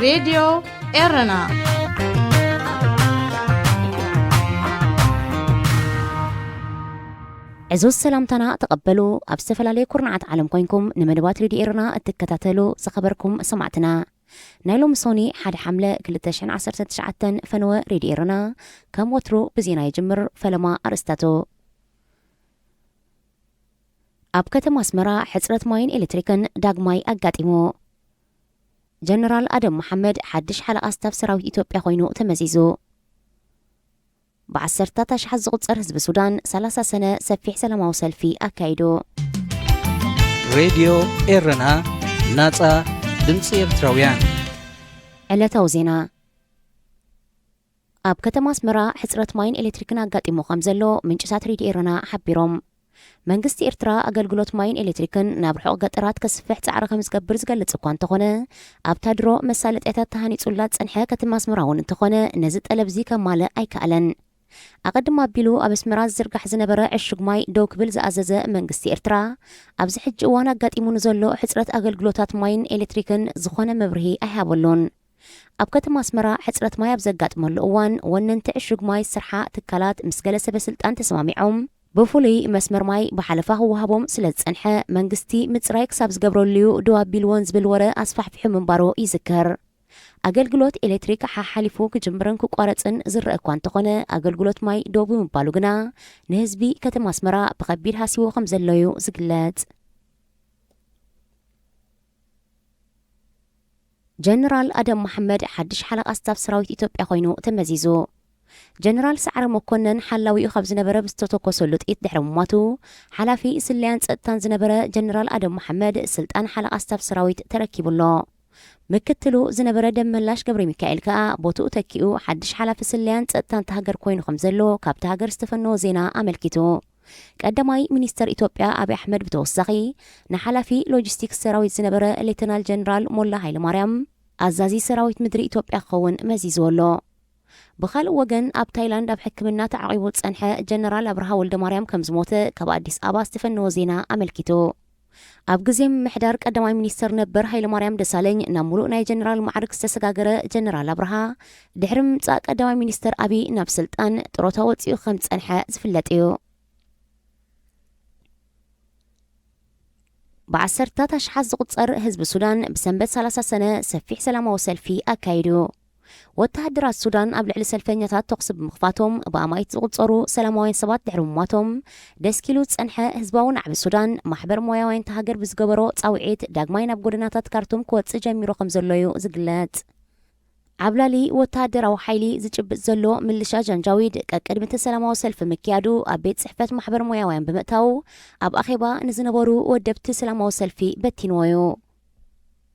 ሬድዮ ኤረና። ዕዙዝ ሰላምታና ተቐበሉ። ኣብ ዝተፈላለየ ኩርናዓት ዓለም ኮይንኩም ንመደባት ሬድዮ ኤረና እትከታተሉ ዝኸበርኩም ሰማዕትና፣ ናይ ሎሚ ሶኒ ሓደ ሓምለ ክልተ ሽሕን ዓሰርተ ትሽዓተን ፈነወ ሬድዮ ኤረና ከም ወትሩ ብዜና ይጅምር። ፈለማ ኣርእስታቱ። ኣብ ከተማ ኣስመራ ሕጽረት ማይን ኤሌክትሪክን ዳግማይ ኣጋጢሙ። ጀነራል ኣደም መሓመድ ሓድሽ ሓለቓ ስታፍ ሰራዊት ኢትዮጵያ ኮይኑ ተመዚዙ። ብዓሰርታት ኣሽሓት ዝቑጸር ህዝቢ ሱዳን ሰላሳ ሰነ ሰፊሕ ሰላማዊ ሰልፊ ኣካይዱ። ሬድዮ ኤረና፣ ናጻ ድምጺ ኤርትራውያን። ዕለታዊ ዜና። ኣብ ከተማ ኣስመራ ሕጽረት ማይን ኤሌክትሪክን ኣጋጢሙ ከም ዘሎ ምንጭታት ሬድዮ ኤረና ሓቢሮም። መንግስቲ ኤርትራ ኣገልግሎት ማይን ኤሌክትሪክን ናብ ርሑቕ ገጠራት ከስፍሕ ጻዕሪ ከም ዝገብር ዝገልጽ እኳ እንተኾነ፣ ኣብታ ድሮ መሳለጥያታት ተሃኒጹላ ዝጸንሐ ከተማ ኣስመራ እውን እንተኾነ፣ ነዚ ጠለብዚ ከማልእ ኣይከኣለን። ኣቐድም ኣቢሉ ኣብ ኣስመራ ዝዝርጋሕ ዝነበረ ዕሹግ ማይ ደው ክብል ዝኣዘዘ መንግስቲ ኤርትራ፣ ኣብዚ ሕጂ እዋን ኣጋጢሙ ንዘሎ ሕጽረት ኣገልግሎታት ማይን ኤሌክትሪክን ዝኾነ መብርሂ ኣይሃበሉን። ኣብ ከተማ ኣስመራ ሕጽረት ማይ ኣብ ዘጋጥመሉ እዋን፣ ወነንቲ ዕሹግ ማይ ዝሰርሓ ትካላት ምስ ገለ ሰበ ስልጣን ተሰማሚዖም፣ ብፍሉይ መስመር ማይ ብሓለፋ ክወሃቦም ስለ ዝጸንሐ፣ መንግስቲ ምጽራይ ክሳብ ዝገብረሉ'ዩ ደው ኣቢልወን ዝብል ወረ ኣስፋሕፊሑ ምንባሩ ይዝከር። ኣገልግሎት ኤሌክትሪክ ሓሓሊፉ ክጅምርን ክቋረጽን ዝረአ እኳ እንተኾነ፣ ኣገልግሎት ማይ ደው ብምባሉ ግና ንህዝቢ ከተማ ኣስመራ ብኸቢድ ሃሲዎ ከም ዘሎ'ዩ ዝግለጽ። ጀነራል ኣደም መሓመድ ሓድሽ ሓለቓ ስታፍ ሰራዊት ኢትዮጵያ ኮይኑ ተመዚዙ። ጀነራል ሰዓረ መኮነን ሓላዊኡ ካብ ዝነበረ ብዝተተኮሰሉ ጥይት ድሕሪ ምሟቱ፣ ሓላፊ ስለያን ጸጥታን ዝነበረ ጀነራል ኣደም መሓመድ ስልጣን ሓለቓ ስታፍ ሰራዊት ተረኪቡ ኣሎ። ምክትሉ ዝነበረ ደመላሽ ገብረ ሚካኤል ከኣ ቦትኡ ተኪኡ ሓድሽ ሓላፊ ስለያን ጸጥታን እታ ሃገር ኮይኑ ከም ዘሎ ካብታ ሃገር ዝተፈነወ ዜና ኣመልኪቱ። ቀዳማይ ሚኒስተር ኢትዮጵያ ኣብይ ኣሕመድ ብተወሳኺ፣ ንሓላፊ ሎጂስቲክስ ሰራዊት ዝነበረ ሌተናል ጀነራል ሞላ ሃይለማርያም ኣዛዚ ሰራዊት ምድሪ ኢትዮጵያ ክኸውን መዚዝዎ ኣሎ። ብኻልእ ወገን፣ ኣብ ታይላንድ ኣብ ሕክምና ተዓቒቡ ዝጸንሐ ጀነራል ኣብርሃ ወልደማርያም ከም ዝሞተ ካብ ኣዲስ ኣበባ ዝተፈነወ ዜና ኣመልኪቱ። ኣብ ግዜ ምምሕዳር ቀዳማይ ሚኒስተር ነበር ሃይለማርያም ደሳለኝ ናብ ሙሉእ ናይ ጀነራል ማዕርግ ዝተሰጋገረ ጀነራል ኣብርሃ፣ ድሕሪ ምምጻእ ቀዳማይ ሚኒስተር ኣብይ ናብ ስልጣን፣ ጥሮታ ወጺኡ ከም ዝጸንሐ ዝፍለጥ እዩ። ብዓሰርታት ኣሽሓት ዝቑጸር ህዝቢ ሱዳን ብሰንበት ሰላሳ ሰነ ሰፊሕ ሰላማዊ ሰልፊ ኣካይዱ። ወተሃደራት ሱዳን ኣብ ልዕሊ ሰልፈኛታት ተኹሲ ብምኽፋቶም፣ ብኣማኢት ዝቑጸሩ ሰላማውያን ሰባት ድሕሪ ምሟቶም፣ ደስኪሉ ዝጸንሐ ህዝባዊ ናዕቢ ሱዳን፣ ማሕበር ሞያውያን እታ ሃገር ብዝገበሮ ጻውዒት፣ ዳግማይ ናብ ጎደናታት ካርቱም ክወጽእ ጀሚሩ ከም ዘሎ'ዩ ዝግለጽ። ዓብላሊ ወተሃደራዊ ሓይሊ ዝጭብጥ ዘሎ ምልሻ ጃንጃዊድ፣ ቀቅድሚ እቲ ሰላማዊ ሰልፊ ምክያዱ፣ ኣብ ቤት ጽሕፈት ማሕበር ሞያውያን ብምእታው፣ ኣብ ኣኼባ ንዝነበሩ ወደብቲ ሰላማዊ ሰልፊ በቲንዎ'ዩ።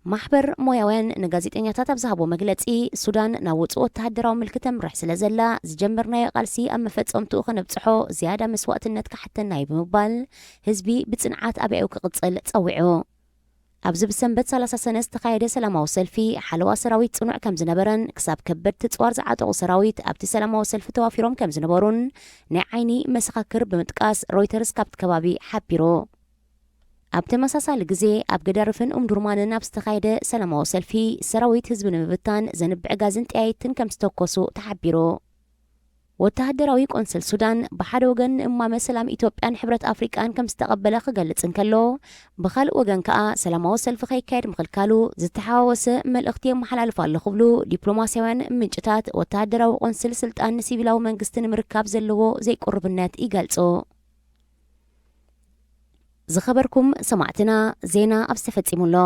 ማሕበር ሞያውያን ንጋዜጠኛታት ኣብ ዝሃቦ መግለጺ፣ ሱዳን ናብ ውጹእ ወተሃደራዊ ምልኪ ተምርሕ ስለ ዘላ፣ ዝጀመርናዮ ቃልሲ ኣብ መፈጸምትኡ ከነብጽሖ ዝያዳ መስዋእትነት ክሓተና'ዩ ብምባል፣ ህዝቢ ብጽንዓት ኣብያኡ ክቕጽል ጸዊዑ። ኣብዚ ብሰንበት ሰላሳ ሰነ ዝተኻየደ ሰላማዊ ሰልፊ፣ ሓለዋ ሰራዊት ጽኑዕ ከም ዝነበረን፣ ክሳብ ከበድቲ ጽዋር ዝዓጠቑ ሰራዊት ኣብቲ ሰላማዊ ሰልፊ ተዋፊሮም ከም ዝነበሩን ናይ ዓይኒ መሰኻክር ብምጥቃስ ሮይተርስ ካብቲ ከባቢ ሓቢሩ። ኣብ ተመሳሳሊ ግዜ፣ ኣብ ገዳርፍን ኡምዱርማንን ኣብ ዝተኻየደ ሰላማዊ ሰልፊ፣ ሰራዊት ህዝቢ ንምብታን ዘንብዕ ጋዝን ጠያይትን ከም ዝተኮሱ ተሓቢሩ። ወተሃደራዊ ቆንስል ሱዳን ብሓደ ወገን ንእማመ ሰላም ኢትዮጵያን ሕብረት ኣፍሪቃን ከም ዝተቐበለ ክገልጽ እንከሎ፣ ብኻልእ ወገን ከኣ ሰላማዊ ሰልፊ ከይካየድ ምኽልካሉ ዝተሓዋወሰ መልእኽቲ የመሓላልፍ ኣሎ ክብሉ ዲፕሎማስያውያን ምንጭታት ወተሃደራዊ ቆንስል ስልጣን ንሲቪላዊ መንግስቲ ንምርካብ ዘለዎ ዘይቁርብነት ይገልጹ። ዝኸበርኩም ሰማዕትና፣ ዜና ኣብዚ ተፈጺሙ ኣሎ።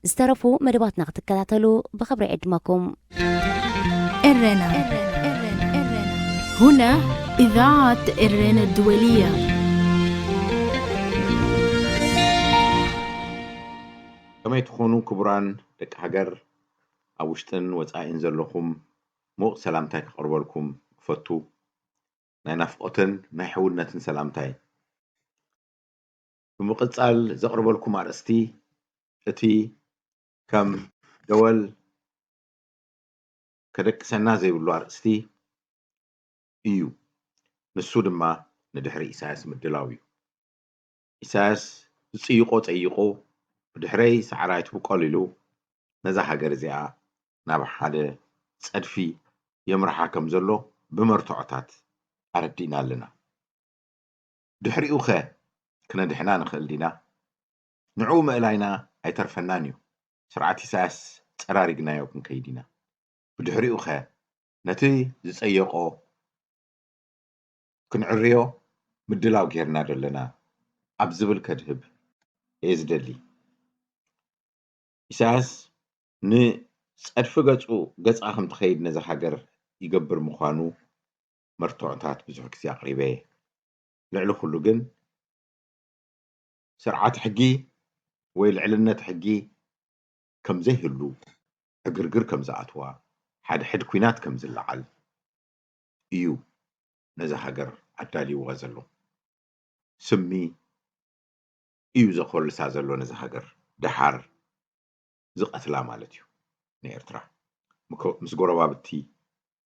ዝተረፉ መደባትና ክትከታተሉ ብኽብሪ ዕድመኩም። ኤረና። هنا إذاعة إيران الدولية. ከመይ ትኾኑ ክቡራን ደቂ ሃገር፣ ኣብ ውሽጥን ወጻኢን ዘለኹም፣ ምዉቕ ሰላምታይ ከቕርበልኩም እፈቱ። ናይ ናፍቖትን ናይ ሕውነትን ሰላምታይ። ብምቕጻል ዘቕርበልኩም ኣርእስቲ፣ እቲ ከም ደወል ከደቅሰና ዘይብሉ ኣርእስቲ እዩ። ንሱ ድማ ንድሕሪ ኢሳያስ ምድላው እዩ። ኢሳያስ ዝጽይቆ ጸይቑ፣ ብድሕረይ ሰዓራይቱ ቀሊሉ ነዛ ሃገር እዚኣ ናብ ሓደ ጸድፊ የምርሓ ከም ዘሎ ብመርትዖታት ኣረዲእና ኣለና። ድሕሪኡ ኸ ክነድሕና ንኽእል ዲና? ንዕኡ ምእላይና ኣይተርፈናን እዩ። ስርዓት ኢሳያስ ጸራሪግናዮ ክንከይድ ኢና። ብድሕሪኡ ኸ ነቲ ዝጸየቖ ክንዕርዮ ምድላው ጌርና ዶ ኣለና ኣብ ዝብል ከድህብ እየ ዝደሊ። ኢሳያስ ንጸድፊ ገጹ ገጻ ከም ትኸይድ ነዛ ሃገር ይገብር ምዃኑ መርትዖታት ብዙሕ ግዜ ኣቕሪበ እየ። ልዕሊ ኩሉ ግን ስርዓት ሕጊ ወይ ልዕልነት ሕጊ ከም ዘይህሉ ዕግርግር ከም ዝኣትዋ ሓድሕድ ኲናት ከም ዝለዓል እዩ ነዛ ሃገር ኣዳልይዋ ዘሎ። ስሚ እዩ ዘኾልሳ ዘሎ ነዛ ሃገር ደሓር ዝቐትላ ማለት እዩ ንኤርትራ። ምስ ጎረባብቲ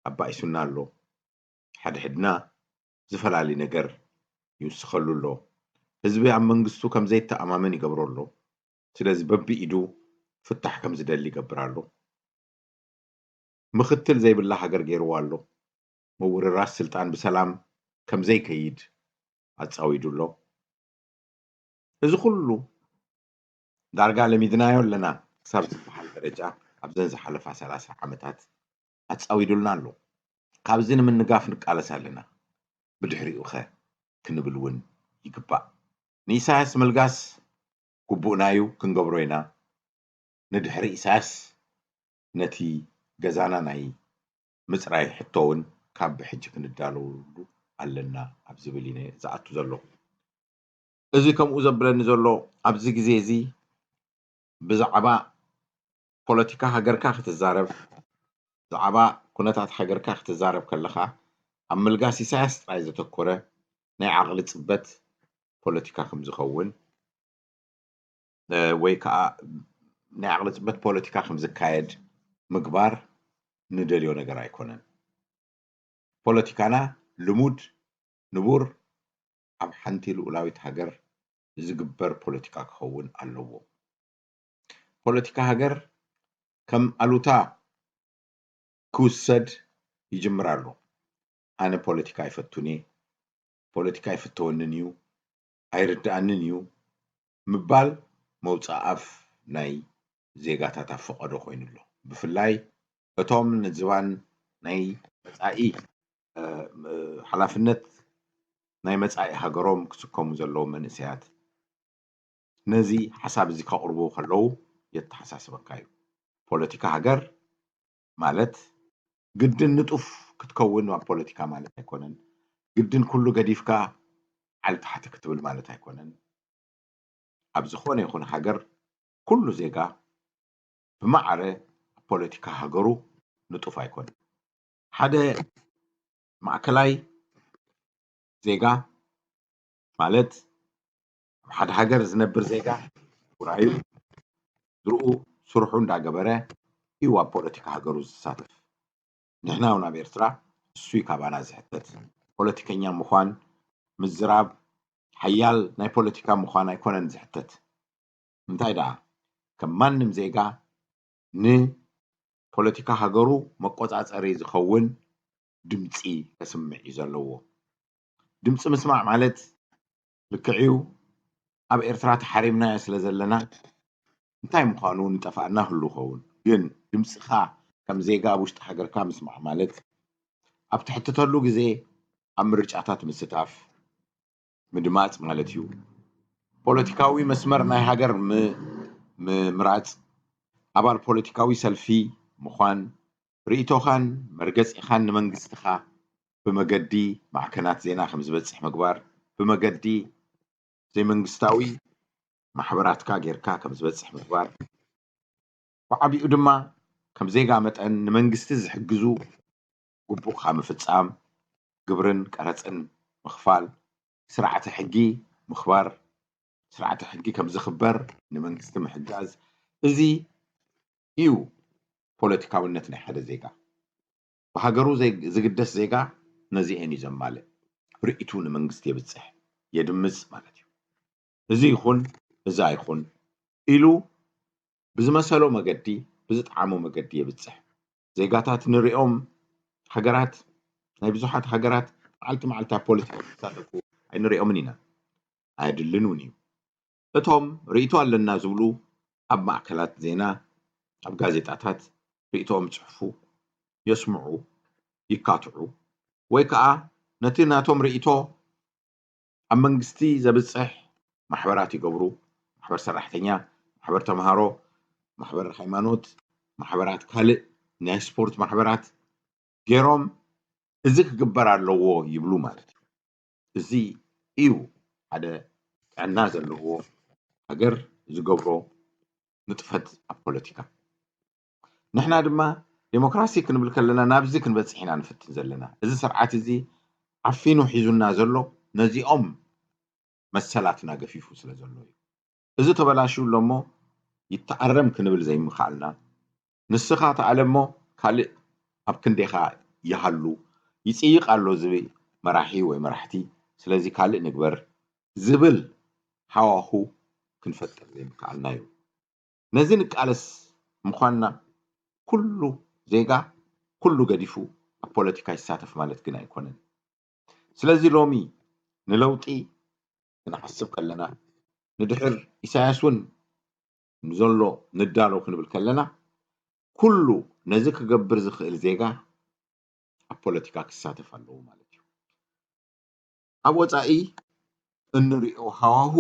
ኣባኢሱና ኣሎ። ሓድሕድና ዝፈላሊ ነገር ይውስኸሉ ኣሎ። ህዝቢ ኣብ መንግስቱ ከም ዘይተኣማመን ይገብሮ ኣሎ። ስለዚ በብኢዱ ፍታሕ ከም ዝደሊ ይገብር ኣሎ። ምኽትል ዘይብላ ሃገር ገይርዋ ኣሎ። ምውርራስ ስልጣን ብሰላም ከም ዘይከይድ ኣጻዊዱ ኣሎ። እዚ ኩሉ ዳርጋ ለሚድናዮ ኣለና ክሳብ ዝበሃል ደረጃ ኣብዘን ዝሓለፋ ሰላሳ ዓመታት ኣጻዊዱልና ኣሎ። ካብዚ ንምንጋፍ ንቃለስ ኣለና። ብድሕሪኡ ኸ ክንብል እውን ይግባእ። ንኢሳያስ ምልጋስ ግቡእና እዩ፣ ክንገብሮ ኢና። ንድሕሪ ኢሳያስ ነቲ ገዛና ናይ ምጽራይ ሕቶ እውን ካብ ብሕጂ ክንዳለወሉ ኣለና ኣብ ዝብል እዩ ዝኣቱ ዘሎ። እዚ ከምኡ ዘብለኒ ዘሎ ኣብዚ ግዜ እዚ ብዛዕባ ፖለቲካ ሃገርካ ክትዛረብ፣ ብዛዕባ ኩነታት ሃገርካ ክትዛረብ ከለኻ ኣብ ምልጋስ ኢሳያስ ጥራይ ዘተኮረ ናይ ዓቕሊ ጽበት ፖለቲካ ከም ዝኸውን ወይ ከዓ ናይ ዓቕሊ ጽበት ፖለቲካ ከም ዝካየድ ምግባር ንደልዮ ነገር ኣይኮነን። ፖለቲካና ልሙድ፣ ንቡር፣ ኣብ ሓንቲ ልኡላዊት ሃገር ዝግበር ፖለቲካ ክኸውን ኣለዎ። ፖለቲካ ሃገር ከም ኣሉታ ክውሰድ ይጅምር ኣሎ። ኣነ ፖለቲካ ኣይፈቱን እየ፣ ፖለቲካ ኣይፍተወንን እዩ፣ ኣይርድኣንን እዩ ምባል መውፅእ ኣፍ ናይ ዜጋታት ኣብ ፈቐዶ ኮይኑ ኣሎ። ብፍላይ እቶም ንዝባን ናይ መጻኢ ሓላፍነት ናይ መጻኢ ሃገሮም ክስከሙ ዘለዉ መንእሰያት ነዚ ሓሳብ እዚ ከቕርቡ ከለዉ የተሓሳስበካ እዩ። ፖለቲካ ሃገር ማለት ግድን ንጡፍ ክትከውን ኣብ ፖለቲካ ማለት ኣይኮነን። ግድን ኩሉ ገዲፍካ ዓሊ ታሕቲ ክትብል ማለት ኣይኮነን። ኣብ ዝኾነ ይኹን ሃገር ኩሉ ዜጋ ብማዕረ ኣብ ፖለቲካ ሃገሩ ንጡፍ ኣይኮነን። ሓደ ማእከላይ ዜጋ ማለት ኣብ ሓደ ሃገር ዝነብር ዜጋ ውራዩ ዝርኡ ስርሑ እንዳገበረ እዩ ኣብ ፖለቲካ ሃገሩ ዝሳተፍ። ንሕና እውን ኣብ ኤርትራ እሱ እዩ ካባና ዝሕተት። ፖለቲከኛ ምዃን፣ ምዝራብ፣ ሓያል ናይ ፖለቲካ ምዃን ኣይኮነን ዝሕተት። እንታይ ደኣ ከም ማንም ዜጋ ንፖለቲካ ሃገሩ መቆጻጸሪ ዝኸውን ድምጺ ከስምዕ እዩ ዘለዎ። ድምጺ ምስማዕ ማለት ልክዕ እዩ ኣብ ኤርትራ ተሓሪምናዮ ስለ ዘለና እንታይ ምዃኑ ንጠፍኣና ህሉ ኸውን። ግን ድምጽኻ ከም ዜጋ ኣብ ውሽጢ ሃገርካ ምስማዕ ማለት ኣብ ትሕትተሉ ግዜ ኣብ ምርጫታት ምስታፍ ምድማጽ ማለት እዩ። ፖለቲካዊ መስመር ናይ ሃገር ምምራጽ፣ ኣባል ፖለቲካዊ ሰልፊ ምዃን፣ ርእይቶኻን መርገጺኻን ንመንግስትኻ ብመገዲ ማዕከናት ዜና ከም ዝበጽሕ ምግባር፣ ብመገዲ ዘይመንግስታዊ ማሕበራትካ ጌርካ ከም ዝበጽሕ ምግባር፣ ብዓቢኡ ድማ ከም ዜጋ መጠን ንመንግስቲ ዝሕግዙ ግቡእካ ምፍጻም፣ ግብርን ቀረጽን ምኽፋል፣ ስርዓተ ሕጊ ምኽባር፣ ስርዓተ ሕጊ ከም ዝኽበር ንመንግስቲ ምሕጋዝ፣ እዚ እዩ ፖለቲካውነት ናይ ሓደ ዜጋ። ብሃገሩ ዝግደስ ዜጋ ነዚኤን እዩ ዘማልእ። ርእይቱ ንመንግስቲ የብጽሕ፣ የድምጽ ማለት እዩ። እዚ ይኹን እዚ ኣይኹን ኢሉ ብዝመሰሎ መገዲ ብዝጠዓሞ መገዲ የብፅሕ። ዜጋታት ንሪኦም ሃገራት፣ ናይ ብዙሓት ሃገራት መዓልቲ መዓልቲ ኣብ ፖለቲካ ክሳተፉ ኣይንሪኦምን ኢና፣ ኣየድልን እውን እዩ። እቶም ርእይቶ ኣለና ዝብሉ ኣብ ማእከላት ዜና፣ ኣብ ጋዜጣታት ርእይቶኦም ይፅሕፉ፣ የስምዑ፣ ይካትዑ፣ ወይ ከዓ ነቲ ናቶም ርእይቶ ኣብ መንግስቲ ዘብፅሕ ማሕበራት ይገብሩ። ማሕበር ሰራሕተኛ፣ ማሕበር ተምሃሮ፣ ማሕበር ሃይማኖት፣ ማሕበራት ካልእ ናይ ስፖርት ማሕበራት ገይሮም እዚ ክግበር ኣለዎ ይብሉ ማለት እዩ። እዚ እዩ ሓደ ጥዕና ዘለዎ ሃገር ዝገብሮ ንጥፈት ኣብ ፖለቲካ። ንሕና ድማ ዴሞክራሲ ክንብል ከለና ናብዚ ክንበፅሕ ኢና ንፍትን ዘለና። እዚ ስርዓት እዚ ዓፊኑ ሒዙና ዘሎ ነዚኦም መሰላትና ገፊፉ ስለ ዘሎ እዩ። እዚ ተበላሽዩ ኣሎ እሞ ይተኣረም ክንብል ዘይምኽኣልና፣ ንስኻ ተኣለ እሞ ካልእ ኣብ ክንዴኻ ይሃሉ፣ ይፅይቕ ኣሎ ዝብል መራሒ ወይ መራሕቲ፣ ስለዚ ካልእ ንግበር ዝብል ሃዋሁ ክንፈጥር ዘይምኽኣልና እዩ። ነዚ ንቃለስ ምዃንና ኩሉ ዜጋ ኩሉ ገዲፉ ኣብ ፖለቲካ ይሳተፍ ማለት ግን ኣይኮነን። ስለዚ ሎሚ ንለውጢ ክንሓስብ ከለና፣ ንድሕር ኢሳያስ እውን ንዘሎ ንዳሎ ክንብል ከለና፣ ኩሉ ነዚ ክገብር ዝኽእል ዜጋ ኣብ ፖለቲካ ክሳተፍ ኣለዎ ማለት እዩ። ኣብ ወፃኢ እንሪኦ ሃዋሁ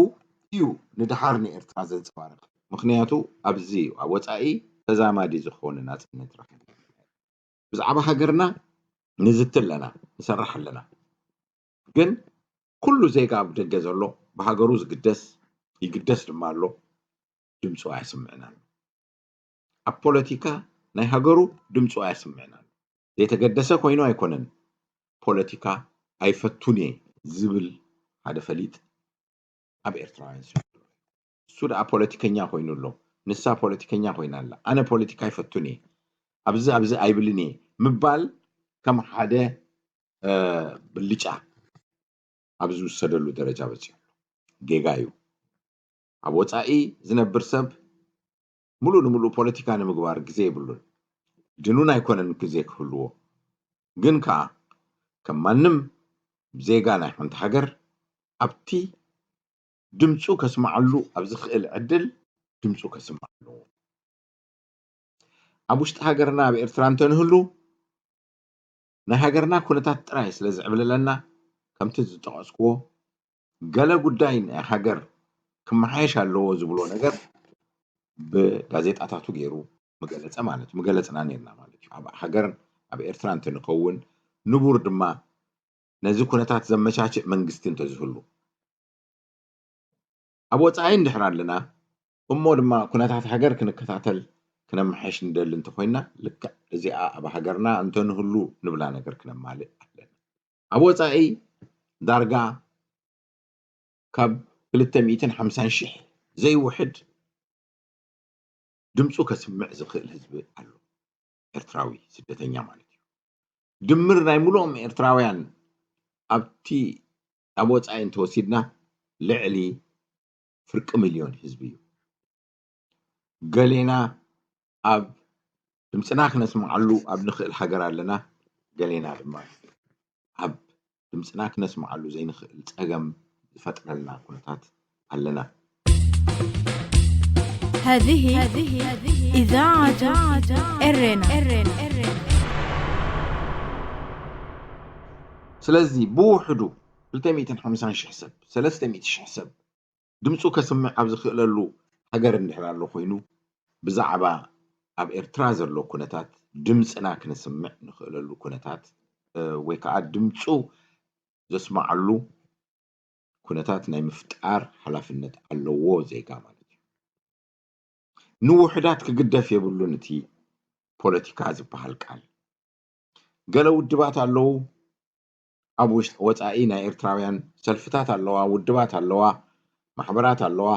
እዩ ንደሓር ንኤርትራ ዘንፀባርቕ። ምኽንያቱ ኣብዚ እዩ ኣብ ወፃኢ ተዛማዲ ዝኾነ ናፅነት ረኺብና። ብዛዕባ ሃገርና ንዝቲ ኣለና፣ ንሰርሕ ኣለና። ግን ኩሉ ዜጋ ኣብ ደገ ዘሎ ብሃገሩ ዝግደስ ይግደስ ድማ ኣሎ፣ ድምፁ ኣየስምዕን ኣሎ። ኣብ ፖለቲካ ናይ ሃገሩ ድምፁ ኣየስምዕን ኣሎ። ዘይተገደሰ ኮይኑ ኣይኮነን፣ ፖለቲካ ኣይፈቱን እየ ዝብል ሓደ ፈሊጥ ኣብ ኤርትራውያን ስምዑ። እሱ ደኣ ፖለቲከኛ ኮይኑ ኣሎ፣ ንሳ ፖለቲከኛ ኮይና ኣላ። ኣነ ፖለቲካ ኣይፈቱን እየ፣ ኣብዚ ኣብዚ ኣይብልን እየ ምባል ከም ሓደ እ፣ ብልጫ ኣብ ዝውሰደሉ ደረጃ በፂሑ ኣሎ። ጌጋ እዩ። ኣብ ወፃኢ ዝነብር ሰብ ሙሉእ ንሙሉእ ፖለቲካ ንምግባር ግዜ የብሉን። ድኑን ኣይኮነን ግዜ ክህልዎ። ግን ከዓ ከም ማንም ዜጋ ናይ ሓንቲ ሃገር ኣብቲ ድምፁ ከስምዓሉ ኣብ ዝኽእል ዕድል ድምፁ ከስምዕ ኣለዎ። ኣብ ውሽጢ ሃገርና ኣብ ኤርትራ እንተንህሉ ናይ ሃገርና ኩነታት ጥራይ ስለ ዝዕብልለና ከምቲ ዝጠቐስክዎ ገለ ጉዳይ ናይ ሃገር ክመሓየሽ ኣለዎ ዝብሎ ነገር ብጋዜጣታቱ ገይሩ ምገለፀ ማለት እዩ። ምገለፅና ነርና ማለት እዩ። ኣብ ሃገር ኣብ ኤርትራ እንተንኸውን ንቡር ድማ ነዚ ኩነታት ዘመቻችእ መንግስቲ እንተዝህሉ ኣብ ወፃኢ እንድሕር ኣለና እሞ ድማ ኩነታት ሃገር ክንከታተል ክነመሓየሽ ንደሊ እንተኮይና ልክዕ እዚኣ ኣብ ሃገርና እንተንህሉ ንብላ ነገር ክነማልእ ኣለና። ኣብ ወፃኢ ዳርጋ ካብ ክልተ ሚእትን ሓምሳን ሺሕ ዘይውሕድ ድምፁ ከስምዕ ዝኽእል ህዝቢ ኣሎ። ኤርትራዊ ስደተኛ ማለት እዩ። ድምር ናይ ሙሉኦም ኤርትራውያን ኣብቲ ኣብ ወፃኢ እንተወሲድና ልዕሊ ፍርቂ ሚልዮን ህዝቢ እዩ። ገሌና ኣብ ድምፅና ክነስምዓሉ ኣብ ንኽእል ሃገር ኣለና፣ ገሌና ድማ ኣብ ድምፅና ክነስምዓሉ ዘይንኽእል ፀገም ዝፈጥረልና ኩነታት ኣለና። هذه إذاعة إرينا. ስለዚ ብውሕዱ ክልተ ሚእትን ሓምሳን ሽሕ ሰብ፣ ሰለስተ ሚእቲ ሽሕ ሰብ ድምፁ ከስምዕ ኣብ ዝኽእለሉ ሃገር እንድሕር ኣሎ ኮይኑ ብዛዕባ ኣብ ኤርትራ ዘሎ ኩነታት ድምፅና ክነስምዕ ንኽእለሉ ኩነታት ወይ ከዓ ድምፁ ዘስምዓሉ ኩነታት ናይ ምፍጣር ሓላፍነት ኣለዎ ዜጋ ማለት እዩ። ንውሑዳት ክግደፍ የብሉን እቲ ፖለቲካ ዝበሃል ቃል። ገለ ውድባት ኣለዉ ኣብ ውሽጢ ወፃኢ ናይ ኤርትራውያን ሰልፍታት ኣለዋ፣ ውድባት ኣለዋ፣ ማሕበራት ኣለዋ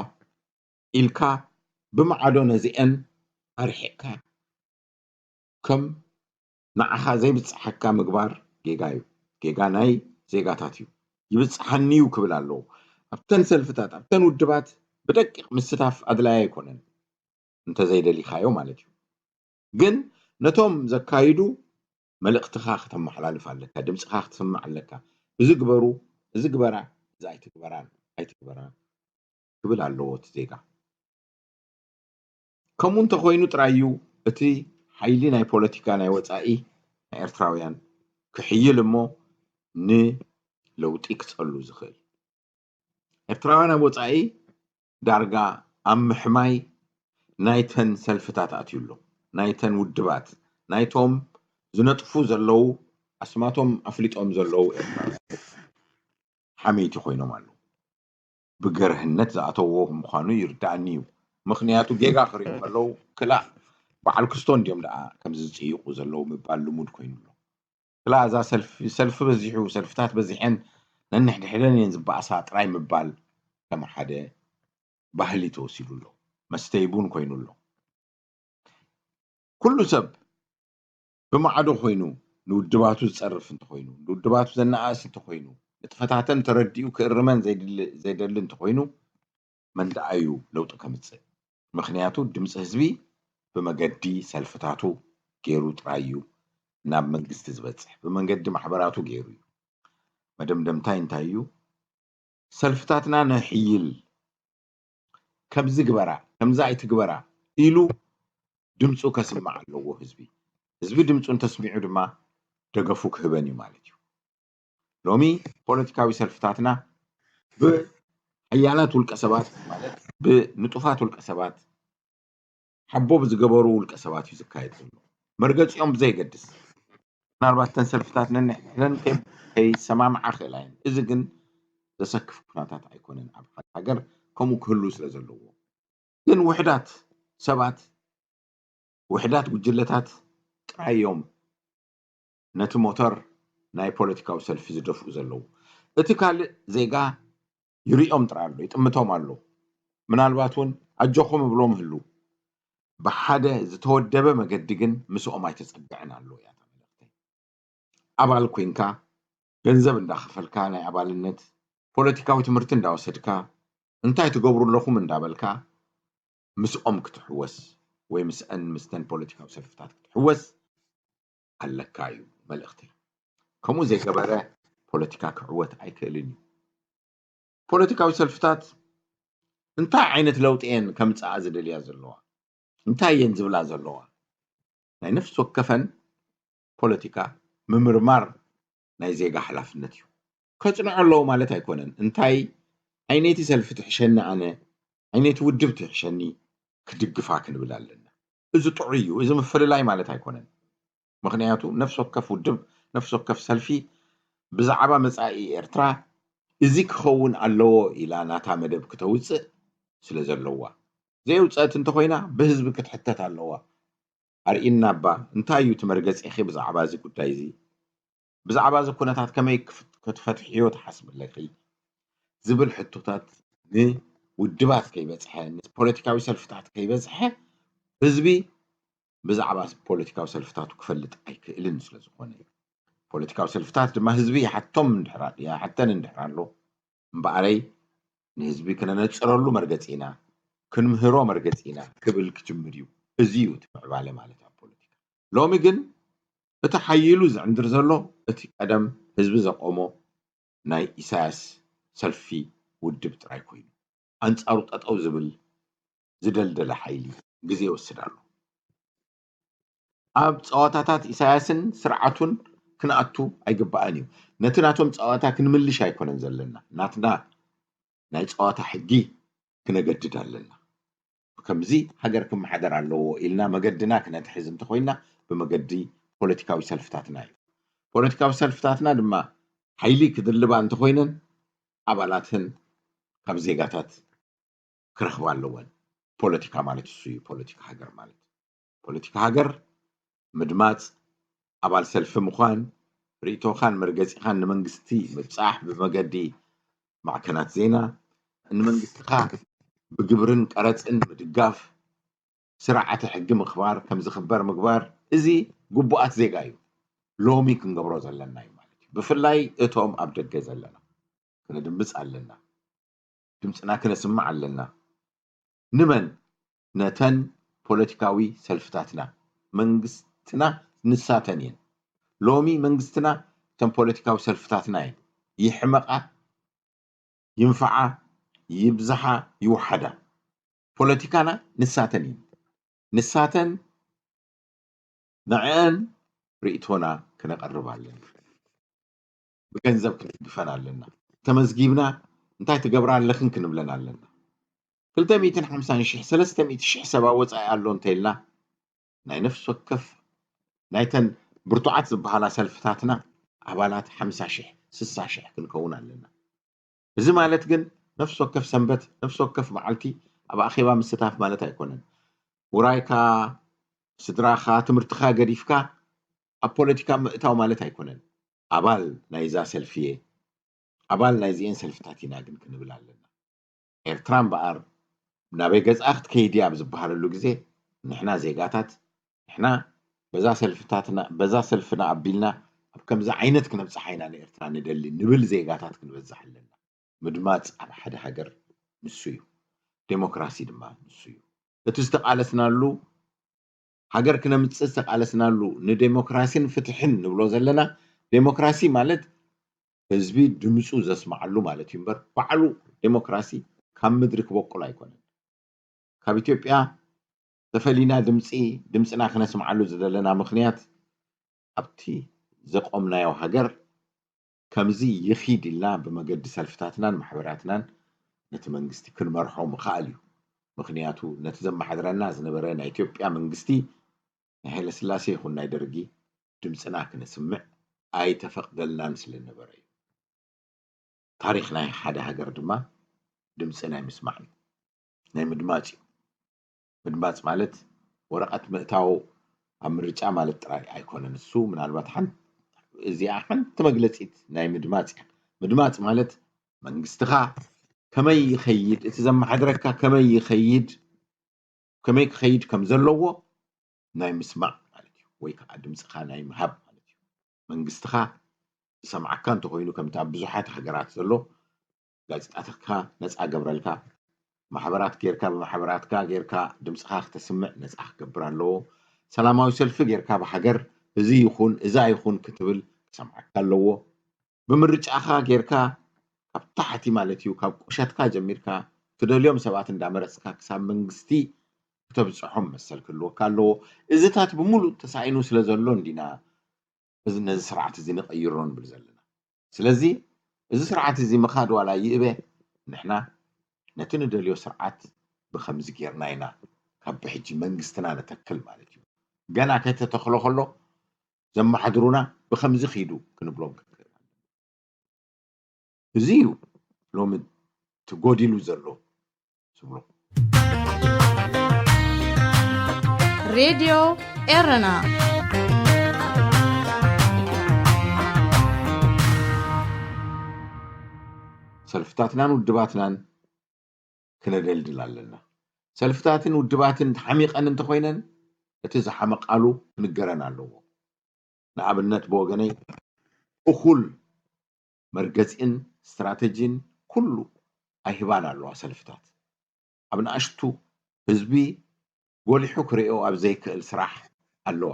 ኢልካ ብማዕዶ ነዚአን ኣርሒቕካ ከም ንዓኻ ዘይብፅሓካ ምግባር ጌጋ እዩ። ጌጋ ናይ ዜጋታት እዩ። ይብፅሓኒ እዩ ክብል ኣለዎ። ኣብተን ሰልፍታት ኣብተን ውድባት ብደቂቕ ምስታፍ ኣድላይ ኣይኮነን እንተዘይደሊኻዮ ማለት እዩ። ግን ነቶም ዘካይዱ መልእኽትኻ ከተመሓላልፍ ኣለካ፣ ድምፅኻ ክትስማዕ ኣለካ። እዚ ግበሩ፣ እዚ ግበራ፣ እዚ ኣይትግበራን ኣይትግበራን ክብል ኣለዎ እቲ ዜጋ። ከምኡ እንተኾይኑ ጥራይ እዩ እቲ ሓይሊ ናይ ፖለቲካ ናይ ወፃኢ ናይ ኤርትራውያን ክሕይል እሞ ንለውጢ ክፀሉ ዝኽእል። ኤርትራውያን ኣብ ወፃኢ ዳርጋ ኣብ ምሕማይ ናይተን ሰልፍታት ኣትዩ ኣሎ። ናይተን ውድባት፣ ናይቶም ዝነጥፉ ዘለዉ፣ ኣስማቶም ኣፍሊጦም ዘለዉ ኤርትራውያን ሓመይቲ ኮይኖም ኣለዉ። ብገርህነት ዝኣተዎ ምዃኑ ይርዳእኒ እዩ። ምኽንያቱ ጌጋ ክርእዩ ከለዉ ክላእ በዓል ክስቶ እንድዮም ደኣ ከምዚ ዝጽይቑ ዘለዉ ምባል ልሙድ ኮይኑ ኣሎ። ክላእ እዛ ሰልፊ ሰልፊ በዚሑ፣ ሰልፍታት በዚሐን ነንሕድሕደን እየን ዝበኣሳ ጥራይ ምባል ከም ሓደ ባህሊ ተወሲዱ ኣሎ። መስተይ ቡን ኮይኑ ኣሎ። ኩሉ ሰብ ብማዕዶ ኮይኑ ንውድባቱ ዝጸርፍ እንተኾይኑ፣ ንውድባቱ ዘነኣእስ እንተኾይኑ፣ ንጥፈታተን ተረዲኡ ክእርመን ዘይድሊ ዘይደሊ እንተኾይኑ መን ደኣ እዩ ለውጢ ከምጽእ? ምኽንያቱ ድምፂ ህዝቢ ብመገዲ ሰልፍታቱ ገይሩ ጥራይ እዩ ናብ መንግስቲ ዝበፅሕ፣ ብመንገዲ ማሕበራቱ ገይሩ እዩ። መደምደምታይ እንታይ እዩ? ሰልፍታትና ነሕይል፣ ከምዚ ግበራ፣ ከምዚ ኣይትግበራ ኢሉ ድምፁ ከስምዕ ኣለዎ ህዝቢ። ህዝቢ ድምፁ እንተስሚዑ ድማ ደገፉ ክህበን እዩ ማለት እዩ። ሎሚ ፖለቲካዊ ሰልፍታትና ብሓያላት ውልቀ ሰባት ማለት ብንጡፋት ውልቀ ሰባት ሓቦ ብዝገበሩ ውልቀ ሰባት እዩ ዝካየድ ዘሎ። መርገፂኦም ብዘይገድስ ምናልባት እተን ሰልፍታት ነንሕድሕደን ከይሰማምዓ ክእላ እየን። እዚ ግን ዘሰክፍ ኩነታት ኣይኮነን። ኣብ ሓንቲ ሃገር ከምኡ ክህሉ ስለ ዘለዎ ግን ውሕዳት ሰባት ውሕዳት ጉጅለታት ጥራይ እዮም ነቲ ሞተር ናይ ፖለቲካዊ ሰልፊ ዝደፍኡ ዘለዉ። እቲ ካልእ ዜጋ ይርእዮም ጥራይ ኣሎ፣ ይጥምቶም ኣሎ። ምናልባት እውን ኣጆኹም እብሎም ህሉ። ብሓደ ዝተወደበ መገዲ ግን ምስኦም ኣይተጸግዕን ኣሎ እያ እታ መልእኽተይ። ኣባል ኮይንካ፣ ገንዘብ እንዳኸፈልካ ናይ ኣባልነት፣ ፖለቲካዊ ትምህርቲ እንዳወሰድካ፣ እንታይ ትገብሩ ኣለኹም እንዳበልካ ምስኦም ክትሕወስ ወይ ምስአን ምስተን ፖለቲካዊ ሰልፍታት ክትሕወስ ኣለካ እዩ መልእኽተይ። ከምኡ ዘይገበረ ፖለቲካ ክዕወት ኣይክእልን እዩ። ፖለቲካዊ ሰልፍታት እንታይ ዓይነት ለውጢ እየን ከምፅኣ ዝደልያ ዘለዋ? እንታይ እየን ዝብላ ዘለዋ? ናይ ነፍሲ ወከፈን ፖለቲካ ምምርማር ናይ ዜጋ ሓላፍነት እዩ። ከፅንዖ ኣለዎ ማለት ኣይኮነን። እንታይ ዓይነይቲ ሰልፊ ትሕሸኒ ኣነ፣ ዓይነይቲ ውድብ ትሕሸኒ ክድግፋ ክንብል ኣለና። እዚ ጥዑይ እዩ። እዚ ምፍልላይ ማለት ኣይኮነን። ምኽንያቱ ነፍሲ ወከፍ ውድብ፣ ነፍሲ ወከፍ ሰልፊ ብዛዕባ መጻኢ ኤርትራ እዚ ክኸውን ኣለዎ ኢላ ናታ መደብ ክተውጽእ ስለ ዘለዋ፣ ዘየውጸአት እንተኾይና ብህዝቢ ክትሕተት ኣለዋ። ኣርእይና እባ እንታይ እዩ እቲ መርገጺኺ ብዛዕባ እዚ ጉዳይ እዚ? ብዛዕባ እዚ ኩነታት ከመይ ክትፈትሕዮ ትሓስቢ ኣለኺ? ዝብል ሕቶታት ንውድባት ከይበጽሐ፣ ንፖለቲካዊ ሰልፍታት ከይበጽሐ ህዝቢ ብዛዕባ ፖለቲካዊ ሰልፍታቱ ክፈልጥ ኣይክእልን ስለ ዝኾነ እዩ። ፖለቲካዊ ሰልፍታት ድማ ህዝቢ ይሓቶም እንድሕር ይሓተን እንድሕር ኣሎ እምበኣረይ ንህዝቢ ክነነፅረሉ መርገፂ ኢና፣ ክንምህሮ መርገፂ ኢና ክብል ክጅምር እዩ። እዚ እዩ እቲ ምዕባለ ማለት ኣብ ፖለቲካ። ሎሚ ግን እቲ ሓይሉ ዝዕንድር ዘሎ እቲ ቀደም ህዝቢ ዘቆሞ ናይ ኢሳያስ ሰልፊ ውድብ ጥራይ ኮይኑ ኣንጻሩ ጠጠው ዝብል ዝደልደለ ሓይሊ ግዜ ይወስድ ኣሎ። ኣብ ጸዋታታት ኢሳያስን ስርዓቱን ክንኣቱ ኣይግባእን እዩ። ነቲ ናቶም ጸዋታ ክንምልሽ ኣይኮነን ዘለና። ናትና ናይ ጸዋታ ሕጊ ክነገድድ ኣለና። ብከምዚ ሃገር ክመሓደር ኣለዎ ኢልና መገድና ክነትሕዝ እንተኾይና ብመገዲ ፖለቲካዊ ሰልፍታትና እዩ። ፖለቲካዊ ሰልፍታትና ድማ ሓይሊ ክድልባ እንተኾይነን ኣባላተን ካብ ዜጋታት ክረኽባ ኣለወን። ፖለቲካ ማለት እሱ እዩ። ፖለቲካ ሃገር ማለት ፖለቲካ ሃገር ምድማፅ፣ ኣባል ሰልፊ ምዃን፣ ርእይቶኻን መርገፂኻን ንመንግስቲ ምብፃሕ ብመገዲ ማዕከናት ዜና፣ ንመንግስትኻ ብግብርን ቀረፅን ምድጋፍ፣ ስርዓተ ሕጊ ምኽባር፣ ከም ዝኽበር ምግባር፣ እዚ ግቡኣት ዜጋ እዩ። ሎሚ ክንገብሮ ዘለና እዩ ማለት እዩ። ብፍላይ እቶም ኣብ ደገ ዘለና ክነድምፅ ኣለና። ድምፅና ክነስምዕ ኣለና። ንመን? ነተን ፖለቲካዊ ሰልፍታትና። መንግስትና ንሳተን እየን። ሎሚ መንግስትና እተን ፖለቲካዊ ሰልፍታትና እየን። ይሕመቓ፣ ይንፍዓ፣ ይብዝሓ፣ ይውሓዳ፣ ፖለቲካና ንሳተን እየን። ንሳተን ንዕአን ርእይቶና ክነቕርብ ኣለና። ብገንዘብ ክንድግፈን ኣለና። ተመዝጊብና እንታይ ትገብራ ኣለኽን ክንብለን ኣለና። ክልተ ሚእትን ሓምሳን ሽሕ፣ ሰለስተ ሚእቲ ሽሕ ሰብ ኣብ ወጻኢ ኣሎ እንተኢልና፣ ናይ ነፍሲ ወከፍ ናይተን ብርቱዓት ዝበሃላ ሰልፍታትና ኣባላት ሓምሳ ሽሕ፣ ስሳ ሽሕ ክንከውን ኣለና። እዚ ማለት ግን ነፍሲ ወከፍ ሰንበት፣ ነፍሲ ወከፍ መዓልቲ ኣብ ኣኼባ ምስታፍ ማለት ኣይኮነን። ውራይካ፣ ስድራኻ፣ ትምህርትኻ ገዲፍካ ኣብ ፖለቲካ ምእታው ማለት ኣይኮነን። ኣባል ናይዛ ሰልፊ እየ፣ ኣባል ናይዚኤን ሰልፍታት ኢና ግን ክንብል ኣለና። ኤርትራ እምበኣር ናበይ ገጻ ክትከይድ እያ ኣብ ዝበሃለሉ ግዜ፣ ንሕና ዜጋታት፣ ንሕና በዛ ሰልፍታትና፣ በዛ ሰልፍና ኣቢልና ኣብ ከምዚ ዓይነት ክነብጽሓ ኢና ንኤርትራ ንደሊ ንብል ዜጋታት ክንበዝሕ ኣለና። ምድማጽ ኣብ ሓደ ሃገር ንሱ እዩ። ዴሞክራሲ ድማ ንሱ እዩ። እቲ ዝተቓለስናሉ፣ ሃገር ክነምጽእ ዝተቓለስናሉ፣ ንዴሞክራሲን ፍትሕን ንብሎ ዘለና፣ ዴሞክራሲ ማለት ህዝቢ ድምጹ ዘስምዓሉ ማለት እዩ እምበር፣ ባዕሉ ዴሞክራሲ ካብ ምድሪ ክበቁል ኣይኮነን። ካብ ኢትዮጵያ ተፈሊና ድምጺ፣ ድምጽና ክነስምዓሉ ዝደለና ምኽንያት፣ ኣብቲ ዘቆምናዮ ሃገር ከምዚ ይኺድ ኢልና ብመገዲ ሰልፍታትናን ማሕበራትናን ነቲ መንግስቲ ክንመርሖ ምኽኣል እዩ። ምኽንያቱ ነቲ ዘመሓድረና ዝነበረ ናይ ኢትዮጵያ መንግስቲ፣ ናይ ሃይለስላሴ ይኹን ናይ ደርጊ፣ ድምጽና ክነስምዕ ኣይተፈቕደልናን ስለ ነበረ እዩ። ታሪኽ ናይ ሓደ ሃገር ድማ ድምጺ ናይ ምስማዕ እዩ፣ ናይ ምድማጽ እዩ። ምድማጽ ማለት ወረቐት ምእታው ኣብ ምርጫ ማለት ጥራይ ኣይኮነን። እሱ ምናልባት ሓንቲ፣ እዚኣ ሓንቲ መግለጺት ናይ ምድማጽ እያ። ምድማጽ ማለት መንግስትኻ ከመይ ይኸይድ፣ እቲ ዘመሓድረካ ከመይ ይኸይድ፣ ከመይ ክኸይድ ከም ዘለዎ ናይ ምስማዕ ማለት እዩ፣ ወይ ከዓ ድምፅኻ ናይ ምሃብ ማለት እዩ። መንግስትኻ ዝሰምዓካ እንተኾይኑ፣ ከምቲ ኣብ ብዙሓት ሃገራት ዘሎ፣ ጋዜጣታትካ ነፃ ገብረልካ፣ ማሕበራት ጌርካ፣ ብማሕበራትካ ጌርካ ድምፅኻ ክተስምዕ ነፃ ክገብር ኣለዎ። ሰላማዊ ሰልፊ ጌርካ ብሃገር እዚ ይኹን እዛ ይኹን ክትብል ክሰምዓካ ኣለዎ። ብምርጫኻ ጌርካ ካብ ታሕቲ ማለት እዩ፣ ካብ ቁሸትካ ጀሚርካ ትደልዮም ሰባት እንዳመረፅካ ክሳብ መንግስቲ ክተብፅሖም መሰል ክህልወካ ኣለዎ። እዚታት ብምሉእ ተሳኢኑ ስለ ዘሎ እንዲና እዚ፣ ነዚ ስርዓት እዚ ንቐይሮ ንብል ዘለና። ስለዚ እዚ ስርዓት እዚ ምኻድ ዋላ ይእበ፣ ንሕና ነቲ ንደልዮ ስርዓት ብኸምዚ ጌርና ኢና ካብ ብሕጂ መንግስትና ነተክል ማለት እዩ። ገና ከይተተኽሎ ከሎ ዘመሓድሩና ብኸምዚ ኺዱ ክንብሎም ክንክእል ኣለና። እዚ እዩ ሎሚ እቲ ጎዲሉ ዘሎ ዝብሎ። ሬድዮ ኤረና። ሰልፍታትናን ውድባትናን ክነደልድል ኣለና። ሰልፍታትን ውድባትን ሓሚቐን እንተኾይነን፣ እቲ ዝሓመቓሉ ክንገረን ኣለዎ። ንኣብነት ብወገነይ እኹል መርገጺን ስትራተጂን ኩሉ ኣይህባን ኣለዋ ሰልፍታት። ኣብ ንኣሽቱ ህዝቢ ጎሊሑ ክርእዮ ኣብ ዘይክእል ስራሕ ኣለዋ።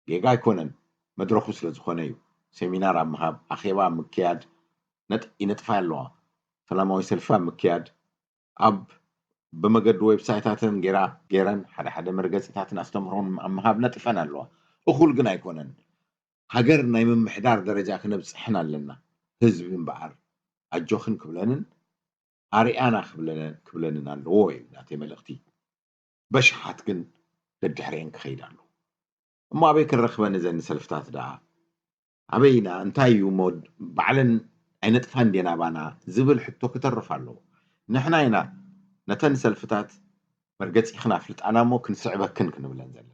ጌጋ ኣይኮነን፣ መድረኹ ስለ ዝኾነ እዩ። ሴሚናር ኣብ ምሃብ፣ ኣኼባ ኣብ ምክያድ ነጥ-፣ ይነጥፋ ኣለዋ። ሰላማዊ ሰልፊ ኣብ ምክያድ፣ ኣብ ብመገዲ ዌብሳይታተን ጌራ፣ ጌረን ሓደ ሓደ መርገጺታትን ኣስተምህሮን ኣብ ምሃብ ነጢፈን ኣለዋ። እኹል ግን ኣይኮነን። ሃገር ናይ ምምሕዳር ደረጃ ክነብጽሕን ኣለና። ህዝቢ እምበኣር ኣጆኽን ክብለንን ኣርኣያና ክብለነ-፣ ክብለንን ኣለዎ እዩ ናተይ መልእኽቲ። በሽሓት ግን ደድሕሪኤን ክኸይድ ኣለዎ። እሞ ኣበይ ክንረኽበን እዘን ሰልፍታት ደኣ? ኣበይና? እንታይ እዩ እሞ? ባዕለን ኣይነጥፋን ድየን ኣባና ዝብል ሕቶ ክተርፍ ኣለዎ። ንሕና ኢና ነተን ሰልፍታት መርገጺኽን ኣፍልጣና እሞ ክንስዕበክን ክንብለን ዘለና።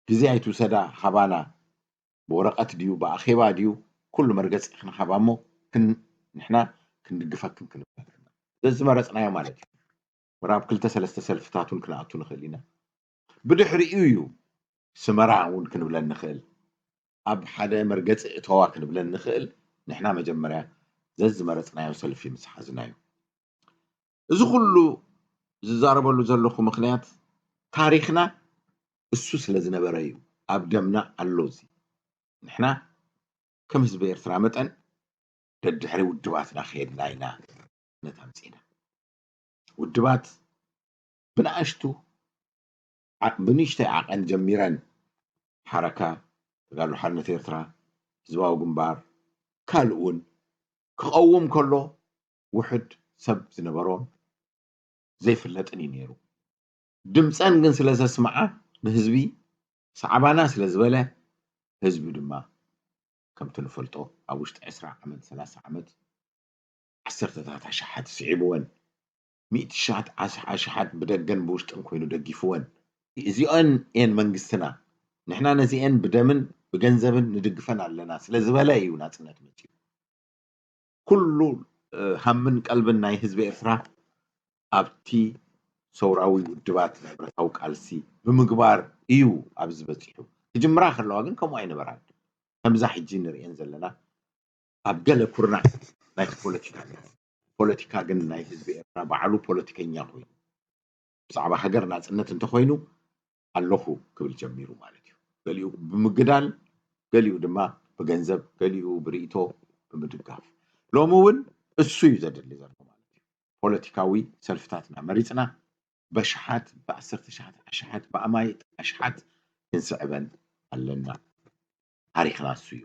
ግዜ ኣይትውሰዳ፣ ሃባና። ብወረቐት ድዩ ብኣኼባ ድዩ ኩሉ መርገጺኽን ሃባ እሞ ክን-፣ ንሕና ክንድግፈክን ክንብል ኣለና። ዘዝመረጽናዮ ማለት እዩ። ወራብ ክልተ ሰለስተ ሰልፍታት እውን ክንኣቱ ንኽእል ኢና። ብድሕሪኡ እዩ ስመራ እውን ክንብለን ንኽእል። ኣብ ሓደ መርገጺ እተዋ ክንብለን ንኽእል። ንሕና መጀመርያ ዘዝመረጽናዮ ሰልፊ ምስ ሓዝና እዩ። እዚ ኩሉ ዝዛረበሉ ዘለኹ ምኽንያት ታሪኽና እሱ ስለ ዝነበረ እዩ። ኣብ ደምና ኣሎ እዚ። ንሕና ከም ህዝቢ ኤርትራ መጠን ደድሕሪ ውድባትና ከየድና ኢና ነታ ኣምጺእና። ውድባት ብንኣሽቱ፣ ዓ-፣ ብንእሽተይ ዓቐን ጀሚረን ሓረካ ተጋድሎ ሓርነት ኤርትራ፣ ህዝባዊ ግንባር፣ ካልእ እውን ክቐውም ከሎ ውሑድ ሰብ ዝነበሮን ዘይፍለጥን እዩ ነይሩ። ድምፀን ግን ስለ ዘስምዓ ንህዝቢ ሰዓባና ስለ ዝበለ ህዝቢ ድማ ከምቲ ንፈልጦ ኣብ ውሽጢ ዕስራ ዓመት ሰላሳ ዓመት ዓሰርተታት ኣሽሓት ስዒብወን፣ ሚእቲ ሻት ኣሽ-፣ ኣሽሓት ብደገን ብውሽጥን ኮይኑ ደጊፍወን። እዚኦን እየን መንግስትና፣ ንሕና ነዚኤን ብደምን ብገንዘብን ንድግፈን ኣለና ስለ ዝበለ እዩ ናጽነት መጺኡ። ኩሉ፣ እ፣ ሃምን ቀልብን ናይ ህዝቢ ኤርትራ ኣብቲ ሰውራዊ ውድባት ናይ ብረታዊ ቃልሲ ብምግባር እዩ ኣብዚ በጺሑ። ክጅምራ ከለዋ ግን ከምኡ ኣይነበራን። ከምዛ ሕጂ ንርእየን ዘለና ኣብ ገለ ኩርናዕ ናይቲ ፖለቲካ ነይሩ። ፖለቲካ ግን ናይ ህዝቢ ኤርትራ ባዕሉ ፖለቲከኛ ኮይኑ ብዛዕባ ሃገር ናጽነት እንተኾይኑ ኣለኹ ክብል ጀሚሩ ማለት እዩ። ገሊኡ ብምግዳል፣ ገሊኡ ድማ ብገንዘብ፣ ገሊኡ ብርእይቶ ብምድጋፍ። ሎሚ እውን እሱ እዩ ዘድሊ ዘሎ ማለት እዩ። ፖለቲካዊ ሰልፍታትና መሪጽና በሽሓት፣ ብዓሰርተ ሸሓት ኣሽሓት፣ ብኣማይት ኣሽሓት ክንስዕበን ኣለና። ታሪኽና እሱ እዩ።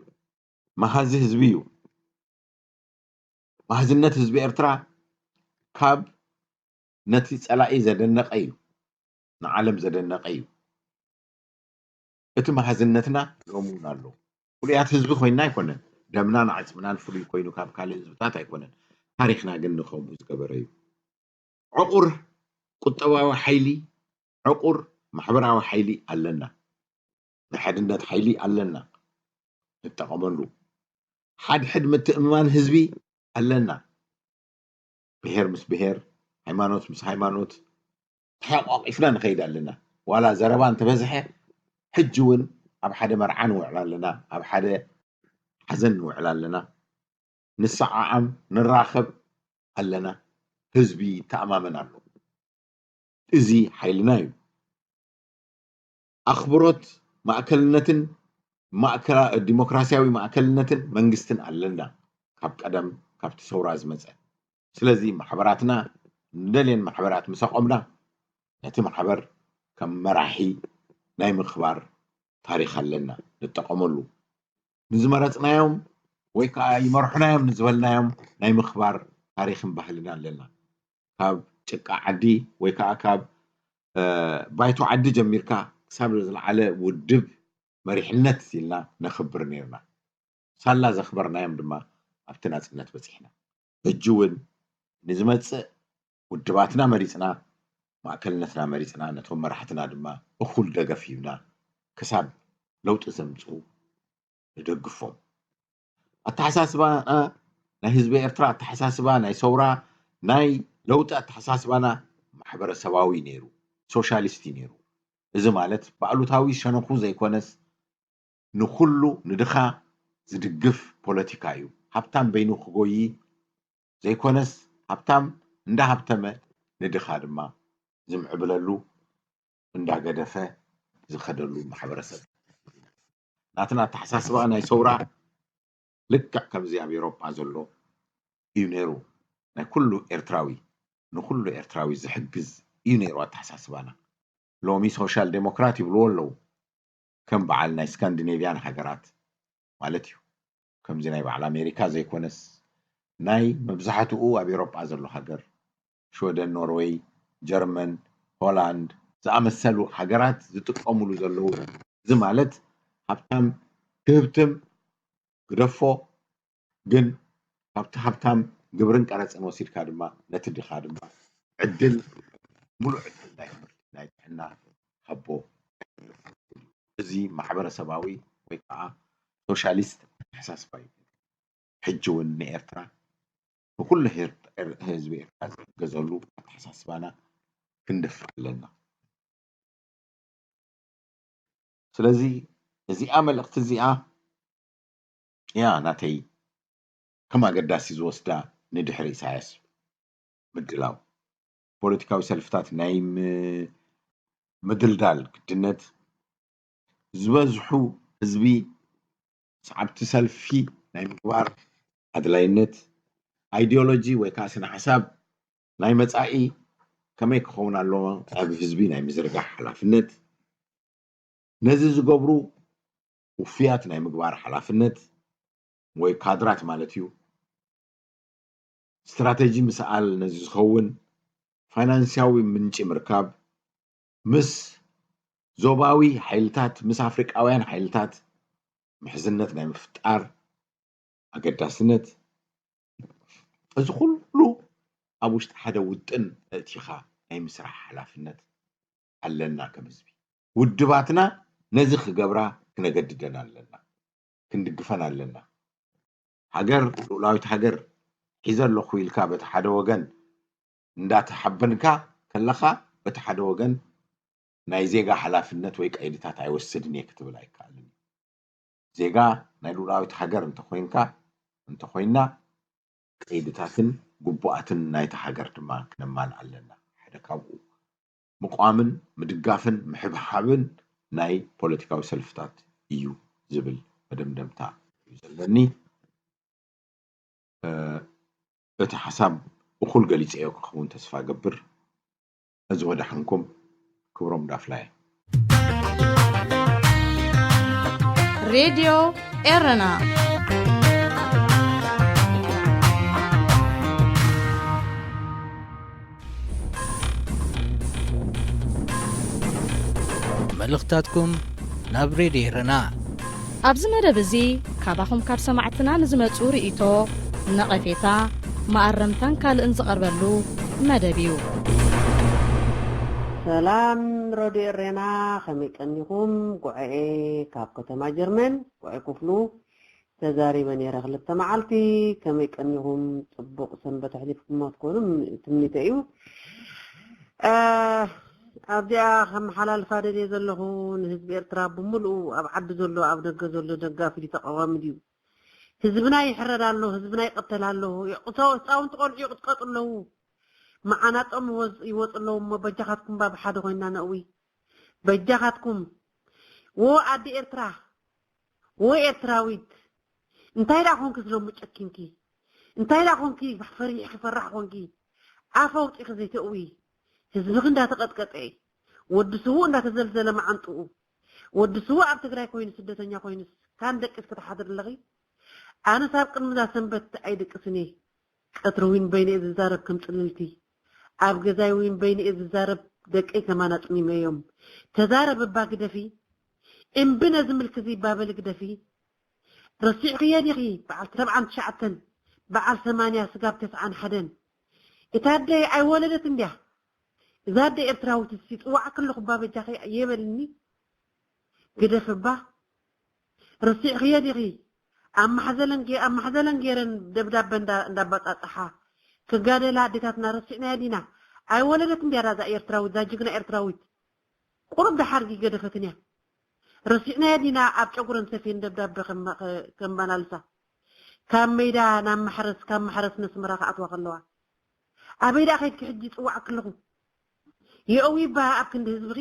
መሃዚ ህዝቢ እዩ። መሃዝነት ህዝቢ ኤርትራ ካብ ነቲ ጸላኢ ዘደነቐ እዩ፣ ንዓለም ዘደነቐ እዩ። እቲ መሃዝነትና ሎሚ እውን ኣሎ። ፍሉያት ህዝቢ ኮይንና ኣይኮነን፣ ደምናን ዓጽምናን ፍሉይ ኮይኑ ካብ ካልእ ህዝብታት ኣይኮነን። ታሪኽና ግን ንኸምኡ ዝገበረ እዩ። ዕቑር ቁጠባዊ ሓይሊ፣ ዕቑር ማሕበራዊ ሓይሊ ኣለና። ናይ ሓድነት ሓይሊ ኣለና፣ ንጠቐመሉ። ሓድሕድ ምትእምማን ህዝቢ ኣለና። ብሄር ምስ ብሄር፣ ሃይማኖት ምስ ሃይማኖት ተሓቋቒፍና ንኸይድ ኣለና። ዋላ ዘረባ እንተበዝሐ፣ ሕጂ እውን ኣብ ሓደ መርዓ ንውዕል ኣለና፣ ኣብ ሓደ ሓዘን ንውዕል ኣለና። ንሰዓዓም፣ ንራኸብ ኣለና። ህዝቢ ይተኣማመን ኣሎ። እዚ ሓይልና እዩ። ኣኽብሮት ማእከልነትን ማእከላ-፣ ዲሞክራሲያዊ ማእከልነትን መንግስትን ኣለና፣ ካብ ቀደም ካብቲ ሰውራ ዝመጸ። ስለዚ ማሕበራትና ንደልየን ማሕበራት ምስ ኣቖምና፣ ነቲ ማሕበር ከም መራሒ ናይ ምኽባር ታሪኽ ኣለና፣ ንጠቐመሉ። ንዝመረጽናዮም ወይ ከዓ ይመርሑናዮም ንዝበልናዮም ናይ ምኽባር ታሪኽን ባህልን ኣለና። ካብ ጭቃ ዓዲ ወይ ከዓ ካብ፣ እ፣ ባይቶ ዓዲ ጀሚርካ ክሳብ ዝለዓለ ውድብ መሪሕነት ኢልና ነኽብር ነይርና። ሳላ ዘኽበርናዮም ድማ ኣብቲ ናጽነት በጺሕና። ሕጂ እውን ንዝመጽእ ውድባትና መሪጽና፣ ማእከልነትና መሪጽና፣ ነቶም መራሕትና ድማ እኹል ደገፍ ሂብና ክሳብ ለውጢ ዘምጽኡ ንደግፎም። ኣተሓሳስባና ናይ ህዝቢ ኤርትራ ኣተሓሳስባ ናይ ሰውራ ናይ ለውጢ ኣተሓሳስባና ማሕበረሰባዊ ነይሩ፣ ሶሻሊስት እዩ ነይሩ። እዚ ማለት ብኣሉታዊ ሸነኹ ዘይኮነስ ንኹሉ ንድኻ ዝድግፍ ፖለቲካ እዩ። ሃብታም በይኑ ክጎዪ ዘይኮነስ ሃብታም እንዳሃብተመ ንድኻ ድማ ዝምዕብለሉ እንዳገደፈ ዝኸደሉ ማሕበረሰብ። ናትና ኣተሓሳስባ ናይ ሰውራ ልክዕ ከምዚ ኣብ ኤውሮጳ ዘሎ እዩ ነይሩ። ናይ ኩሉ ኤርትራዊ፣ ንኩሉ ኤርትራዊ ዝሕግዝ እዩ ነይሩ ኣተሓሳስባና። ሎሚ ሶሻል ዴሞክራት ይብልዎ ኣለዉ። ከም በዓል ናይ ስካንዲኔቭያን ሃገራት ማለት እዩ። ከምዚ ናይ በዓል ኣሜሪካ ዘይኮነስ ናይ መብዛሕትኡ ኣብ ኤውሮጳ ዘሎ ሃገር፣ ሽወደን፣ ኖርዌይ፣ ጀርመን፣ ሆላንድ ዝኣመሰሉ ሃገራት ዝጥቀሙሉ ዘለዉ። እዚ ማለት ሃብታም ክህብትም ግደፎ፣ ግን ካብቲ ሃብታም ግብርን ቀረጽን ወሲድካ ድማ ነቲ ድኻ ድማ ዕድል፣ ሙሉእ ዕድል ናይ ትምህርቲ፣ ናይ ጥዕና ሃቦ። እዚ ማሕበረሰባዊ ወይ ከዓ ሶሻሊስት ኣተሓሳስባ እዩ። ሕጂ እውን ንኤርትራ፣ ንኩሉ ሄር-፣ ኤር-፣ ህዝቢ ኤርትራ ዝሕገዘሉ ኣተሓሳስባና ክንደፍእ ኣለና። ስለዚ እዚኣ መልእኽቲ እዚኣ እያ ናተይ ከም ኣገዳሲ ዝወስዳ ንድሕሪ ኢሳያስ ምድላው። ፖለቲካዊ ሰልፍታት ናይ ም-፣ ምድልዳል ግድነት ዝበዝሑ ህዝቢ ሰዓብቲ ሰልፊ ናይ ምግባር ኣድላይነት፣ ኣይዲዮሎጂ ወይ ከዓ ስነ ሓሳብ ናይ መጻኢ ከመይ ክኸውን ኣለዎ ኣብ ህዝቢ ናይ ምዝርጋሕ ሓላፍነት፣ ነዚ ዝገብሩ ውፍያት ናይ ምግባር ሓላፍነት ወይ ካድራት ማለት እዩ። ስትራተጂ ምስኣል ነዚ ዝኸውን ፋይናንስያዊ ምንጪ ምርካብ፣ ምስ ዞባዊ ሓይልታት፣ ምስ ኣፍሪቃውያን ሓይልታት ምሕዝነት ናይ ምፍጣር ኣገዳስነት፣ እዚ ኩሉ ኣብ ውሽጢ ሓደ ውጥን ኣእቲኻ ናይ ምስራሕ ሓላፍነት ኣለና ከም ህዝቢ። ውድባትና ነዚ ክገብራ ክነገድደን ኣለና፣ ክንድግፈን ኣለና። ሃገር፣ ልኡላዊት ሃገር ሒዘ ኣለኹ ኢልካ በቲ ሓደ ወገን እንዳተሓበንካ ከለኻ፣ በቲ ሓደ ወገን ናይ ዜጋ ሓላፍነት ወይ ቀይድታት ኣይወስድን እየ ክትብል ኣይከኣልን እዩ። ዜጋ ናይ ልኡላዊት ሃገር እንተኾይንካ፣ እንተኾይና፣ ቀይድታትን ግቡኣትን ናይታ ሃገር ድማ ክነማልእ ኣለና። ሓደ ካብኡ ምቋምን ምድጋፍን ምሕብሓብን ናይ ፖለቲካዊ ሰልፍታት እዩ ዝብል መደምደምታ እዩ ዘለኒ። እ፣ እቲ ሓሳብ እኹል ገሊጸዮ ክኸውን ተስፋ እገብር። እዚ ወዳሕንኩም። ክብሮም ዳፍላየ። ሬድዮ ኤረና። መልእኽታትኩም ናብ ሬድዮ ኤረና። ኣብዚ መደብ እዚ ካባኹም ካብ ሰማዕትና ንዝመጹ ርእይቶ፣ ነቐፌታ፣ መኣረምታን ካልእን ዝቐርበሉ መደብ እዩ። ሰላም ረድዮ ኤሬና፣ ከመይ ቀኒኹም? ጉዐኤ ካብ ከተማ ጀርመን፣ ጉዐኤ ክፍሉ። ተዛሪበ ነይረ ክልተ መዓልቲ። ከመይ ቀኒኹም? ጽቡቕ ሰንበት ኣሕሊፍኩሞ ትኮኑ ትምኒተ እዩ። ኣብዚኣ ከመሓላልፋ ደልየ ዘለኹ፣ ንህዝቢ ኤርትራ ብምሉኡ፣ ኣብ ዓዲ ዘሎ ኣብ ደገ ዘሎ፣ ደጋፊ ድዩ ተቃዋሚ ድዩ፣ ህዝብና ይሕረድ ኣሎ፣ ህዝብና ይቅተል ኣሎ፣ ህፃውንቲ ቆልዑ ይቅጥቀጡ ኣለዉ፣ መዓናጦም ይወፁ ኣለዉ። እሞ በጃኻትኩም ባ ብሓደ ኮይንና ነእዊ። በጃኻትኩም። ወ ኣዲ ኤርትራ፣ ወ ኤርትራዊት፣ እንታይ ዳ ኮንኪ ዝሎሚ ጨኪንኪ? እንታይ ዳ ኮንኪ ፈሪሕኪ ፈራሕ ኮንኪ? ኣፍ ኣውፂኺ ዘይተእዊ። ህዝብኺ እንዳተቐጥቀጠ፣ ወዲ ስዉእ እንዳተዘልዘለ መዓንጥኡ፣ ወዲ ስዉእ ኣብ ትግራይ ኮይኑ ስደተኛ ኮይኑስ ካን ደቂስ ክትሓድሪ ኣለኺ? ኣነስ ኣብ ቅድሚ እዛ ሰንበት ኣይድቅስን እየ። ቀትሪ ዊን በይነ እየ ዝዛረብ ከም ጽልልቲ። ኣብ ገዛይ ዊን በይነ እየ ዝዛረብ፣ ደቀይ ከማን ኣጽሚመዮም። ተዛረብ እባ ግደፊ። እምቢ ነዚ ምልክዚ እባ በሊ ግደፊ። ረሲዕኽዮ ዲኺ በዓል ተርብዓን ትሽዓተን በዓል ሰማንያ ስጋብ ተስዓን ሓደን? እታ ኣደይ ኣይወለደት እንድያ። እዛ ኣደ ኤርትራዊት እስቲ ጽዋዕኪ ኣለኹ እባ በጃኺ የበልኒ። ግደፊ እባ። ረሲዕኽዮ ዲኺ? ኣብ ማሕዘለን ገ ኣብ ማሕዘለን ገይረን ደብዳበ እንዳ እንዳባጻጽሓ ክጋደላ ኣዴታትና ረሲዕናዮ ዲና? ኣይወለደት እንድያ እዛ ኤርትራዊት፣ እዛ ጅግና ኤርትራዊት። ቁሩብ ደሓር ገደፈትን እያ። ረሲዕናዮ ዲና ኣብ ጨጉረን ሰፌን ደብዳበ ከመ- ከ- ከመላልሳ? ካብ ሜዳ ናብ ማሕረስ፣ ካብ ማሕረስ ነስመራ ክኣትዋ ከለዋ። ኣበይ ደኣ ከይድኪ ሕጂ ይጽዋዕኪ ኣለኹ? የእዊ እባ ኣብ ክንዲ ህዝብኺ።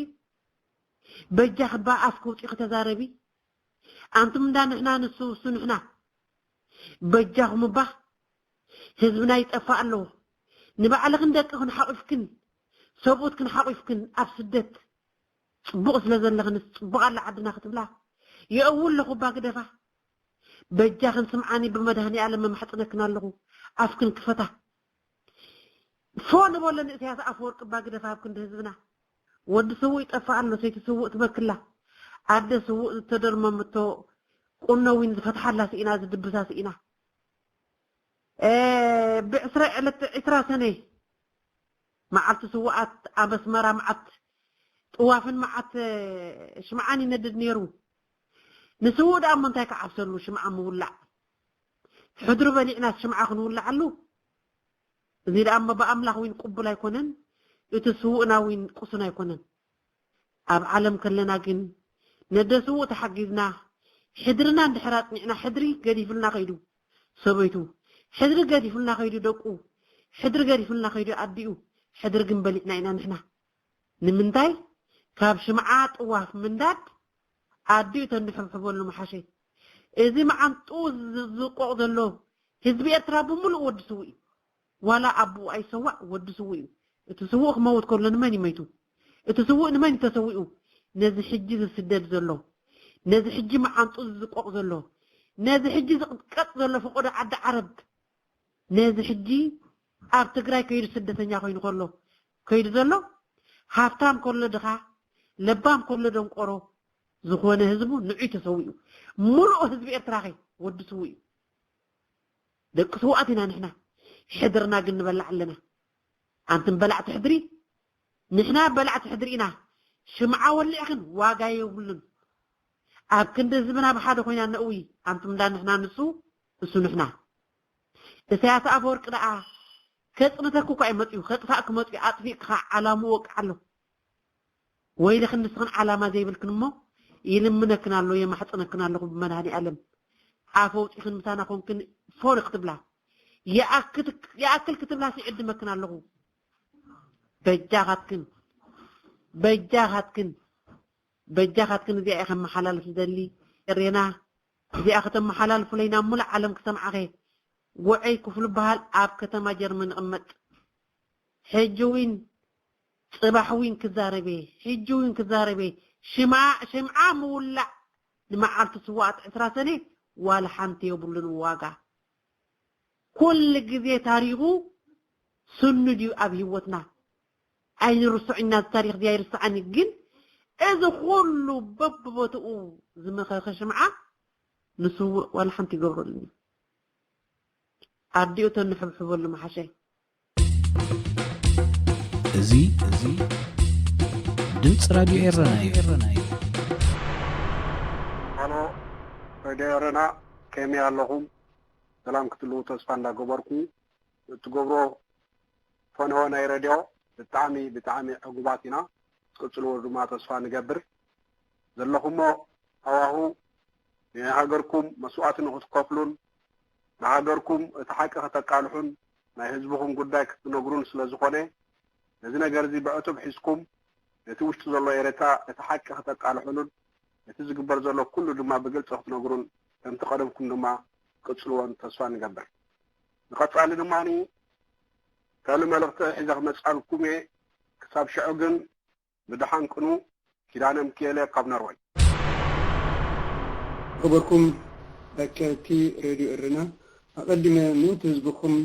በጃኺ እባ ኣፍኪ ኣውጺኺ ተዛረቢ። ኣንቱም እንዳ ንሕና ንሱ እሱ ንሕና። በጃኹም እባ። ህዝብና ይጠፍእ ኣለዎ። ንባዕልኽን ደቅኽን ሓቒፍክን ሰብኡትክን ሓቒፍክን ኣብ ስደት ጽቡቕ ስለ ዘለኽንስ ጽቡቕ ኣላ ዓድና ክትብላ የእዊ ኣለኹ እባ ግደፋ። በጃኽን ስምዓኒ ብመድሃኒኣለም እማሕጽነክን ኣለኹ ኣፍክን ክፈታ። ፎ ንበሎ ንእስያስ ኣፈወርቂ እባ ግደፋ ኣብ ክንዲ ህዝብና። ወዲ ስዉእ ይጠፍእ ኣሎ፣ ሰይቲ ስዉእ ትበክላ፣ ኣደ ስዉእ ዝተደርመመቶ ቁኖ ዊን ዝፈትሓላ ስኢና፣ ዝድብሳ ስኢና። እ፣ ብዕስራ ዕለት ዕስራ ሰነ መዓልቲ ስዉኣት ኣብ ኣስመራ መዓት ጥዋፍን መዓት ሽምዓን ይነድድ ነይሩ። ንስዉእ ደኣ እሞ እንታይ ክዓብሰሉ ሽምዓ ምውላዕ? ሕድሩ በሊዕናስ ሽምዓ ክንውልዓሉ? እዚ ደኣ እሞ ብኣምላኽ ዊን ቅቡል ኣይኮነን፣ እቲ ስዉእና ዊን ቅሱን ኣይኮነን። ኣብ ዓለም ከለና ግን ነደ ስዉእ ተሓጊዝና ሕድርና እንድሕር ኣጽኒዕና ሕድሪ ገዲፍልና ከይዱ ሰበይቱ፣ ሕድሪ ገዲፍልና ከይዱ ደቁ፣ ሕድሪ ገዲፍልና ከይዱ ኣዲኡ፣ ሕድሪ ግን በሊዕና ኢና ንሕና። ንምንታይ? ካብ ሽምዓ ጥዋፍ ምንዳድ ኣዲኡ ተንሕብሕበሉ መሓሸይ። እዚ መዓንጡ ዝ- ዝቆቕ ዘሎ ህዝቢ ኤርትራ ብምሉእ ወዲ ስውእ እዩ። ዋላ ኣቦኡ ኣይሰዋእ፣ ወዲ ስውእ እዩ። እቲ ስውእ ክመውት ከሎ ንመን ይመይቱ? እቲ ስውእ ንመን ተሰዊኡ? ነዚ ሕጂ ዝስደድ ዘሎ፣ ነዚ ሕጂ መዓንጡ ዝቆቕ ዘሎ፣ ነዚ ሕጂ ዝቕጥቀጥ ዘሎ ፍቆዶ ዓዲ ዓረብ፣ ነዚ ሕጂ ኣብ ትግራይ ከይዱ ስደተኛ ኮይኑ ከሎ ከይዱ ዘሎ፣ ሃብታም ከሎ ድኻ፣ ለባም ከሎ ደንቆሮ፣ ዝኾነ ህዝቡ ንዑይ ተሰዊኡ። ሙሉእ ህዝቢ ኤርትራ ኸ ወዲ ስውእ እዩ። ደቂ ስውኣት ኢና ንሕና። ሕድርና ግን ንበላዕ ኣለና። ኣንትን በላዕቲ ሕድሪ፣ ንሕና በላዕቲ ሕድሪ ኢና። ሽምዓ ወሊዕክን ዋጋ የብሉን። ኣብ ክንዲ ህዝብና ብሓደ ኮይና ነእዊ። ኣንቱም እንዳ ንሕና ንሱ፣ እሱ ንሕና። ኢሳያስ ኣፈወርቂ ደኣ ከጽንተኩ እኳ እዩ መጽዩ፣ ከጥፋእክ መጽዩ፣ ኣጥፊእካ ዓላሙ ወቅዓ ኣሎ። ወይልኽን ንስኽን ዓላማ ዘይብልክን እሞ ይልምነክን ኣሎ፣ የማሕጽነክን ኣለኹ ብመድሃኒ ኣለም። ኣፍ ኣውጺኽን ምሳና ኮንክን ፎሪ ክትብላ፣ ይኣክት- ይኣክል ክትብላ ሲዕድመክን ኣለኹ። በጃኻትክን፣ በጃኻትክን፣ በጃኻትክን እዚኣ እየ ከመሓላልፍ ዝደሊ። ኤሬና እዚኣ ከተመሓላልፉለይ ናብ ሙሉእ ዓለም ክሰምዓኸ። ጉዐይ ክፍሉ በሃል ኣብ ከተማ ጀርመን እቕመጥ። ሕጂ ዊን ጽባሕ ዊን ክዛረበ፣ ሕጂ ዊን ክዛረበ። ሽማ- ሽምዓ ምውላዕ ንመዓልቲ ስዋኣት ዕስራ ሰነ ዋላ ሓንቲ የብሉን ዋጋ። ኩሉ ግዜ ታሪኹ ስኑ ድዩ ኣብ ህይወትና? ኣይንርስዖ ኢና፣ እዚ ታሪኽ እዚ ኣይርስዓን እዩ። ግን እዚ ኩሉ በብቦትኡ ዝመኸኸ ሽምዓ ንስውእ ዋላ ሓንቲ ይገብረሉ እዩ። ኣዲኡ ተንሕብሕበሉ መሓሸ። እዚ እዚ ድምፂ ራድዮ ኤረና እዩ። ሃሎ ሬድዮ ኤረና፣ ከመይ ኣለኹም? ሰላም ክትህልዉ ተስፋ እንዳገበርኩ፣ እትገብሮ ፈንዎ ናይ ሬድዮ ብጣዕሚ ብጣዕሚ ዕጉባት ኢና። ክትቅጽልዎ ድማ ተስፋ ንገብር። ዘለኹሞ ሃዋሁ ንሃገርኩም መስዋእቲ ንክትከፍሉን ንሃገርኩም እቲ ሓቂ ከተቃልሑን ናይ ህዝብኹም ጉዳይ ክትነግሩን ስለ ዝኾነ፣ ነዚ ነገር እዚ ብዕቱብ ሒዝኩም ነቲ ውሽጢ ዘሎ ኤርትራ እቲ ሓቂ ከተቃልሑሉን ነቲ ዝግበር ዘሎ ኩሉ ድማ ብግልጺ ክትነግሩን ከምቲ ቀደምኩም ድማ ክትቅጽልዎን ተስፋ ንገብር። ንቐጻሊ ድማ ካልእ መልእኽቲ ሒዘ ክመጽኣልኩም እየ። ክሳብ ሽዑ ግን ብደሓን ቅኑ። ኪዳነ ምክኤለ ካብ ኖርወይ። ዝኸበርኩም ኣካየድቲ ሬድዮ ኤረና፣ ኣቐዲመ ምእንቲ ህዝብኹም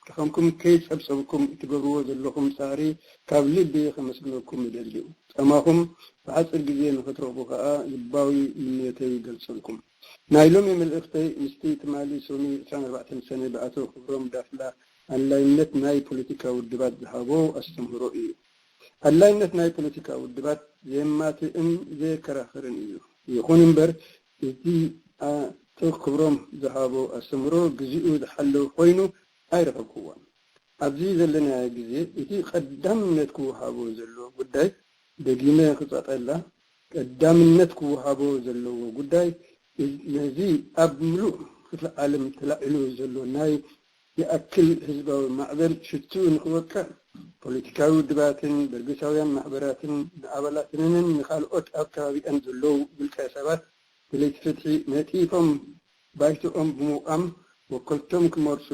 ድኻምኩም ከይጸብጸብኩም እትገብርዎ ዘለኹም ጻዕሪ ካብ ልቢ ከመስግነኩም እደሊ። ጻማኹም ብሓጺር ግዜ ንኽትረኽቡ ከኣ ልባዊ ምንዮተይ ይገልጸልኩም። ናይ ሎሚ መልእኽተይ ምስቲ ትማሊ ሰኑይ ዕስራን ኣርባዕተን ሰነ ብኣቶ ክብሮም ዳፍላ ኣድላይነት ናይ ፖለቲካ ውድባት ዝሃቦ ኣስተምህሮ እዩ። ኣድላይነት ናይ ፖለቲካ ውድባት ዘየማትእን ዘየከራኽርን እዩ። ይኹን እምበር፣ እቲ ኣቶ ክብሮም ዝሃቦ ኣስተምህሮ ግዜኡ ዝሓለወ ኮይኑ ኣይረኸብክዎን። ኣብዚ ዘለናዮ ግዜ፣ እቲ ቀዳምነት ክወሃቦ ዘለዎ ጉዳይ፣ ደጊመ ክጸቕጠላ፣ ቀዳምነት ክወሃቦ ዘለዎ ጉዳይ፣ ነዚ ኣብ ምሉእ ክፍለ ዓለም ተላዒሉ ዘሎ ናይ ይኣክል ህዝባዊ ማዕበል ሽትኡ ንኽወቅዕ፣ ፖለቲካዊ ውድባትን በርጌሳውያን ማሕበራትን ንኣባላተንን ንኻልኦት ኣብ ከባቢኣን ዘለዉ ውልቀ ሰባት ደለይቲ ፍትሒ ነጢፎም ባይቶኦም ብምውቓም ወከልቶም ክመርጹ፣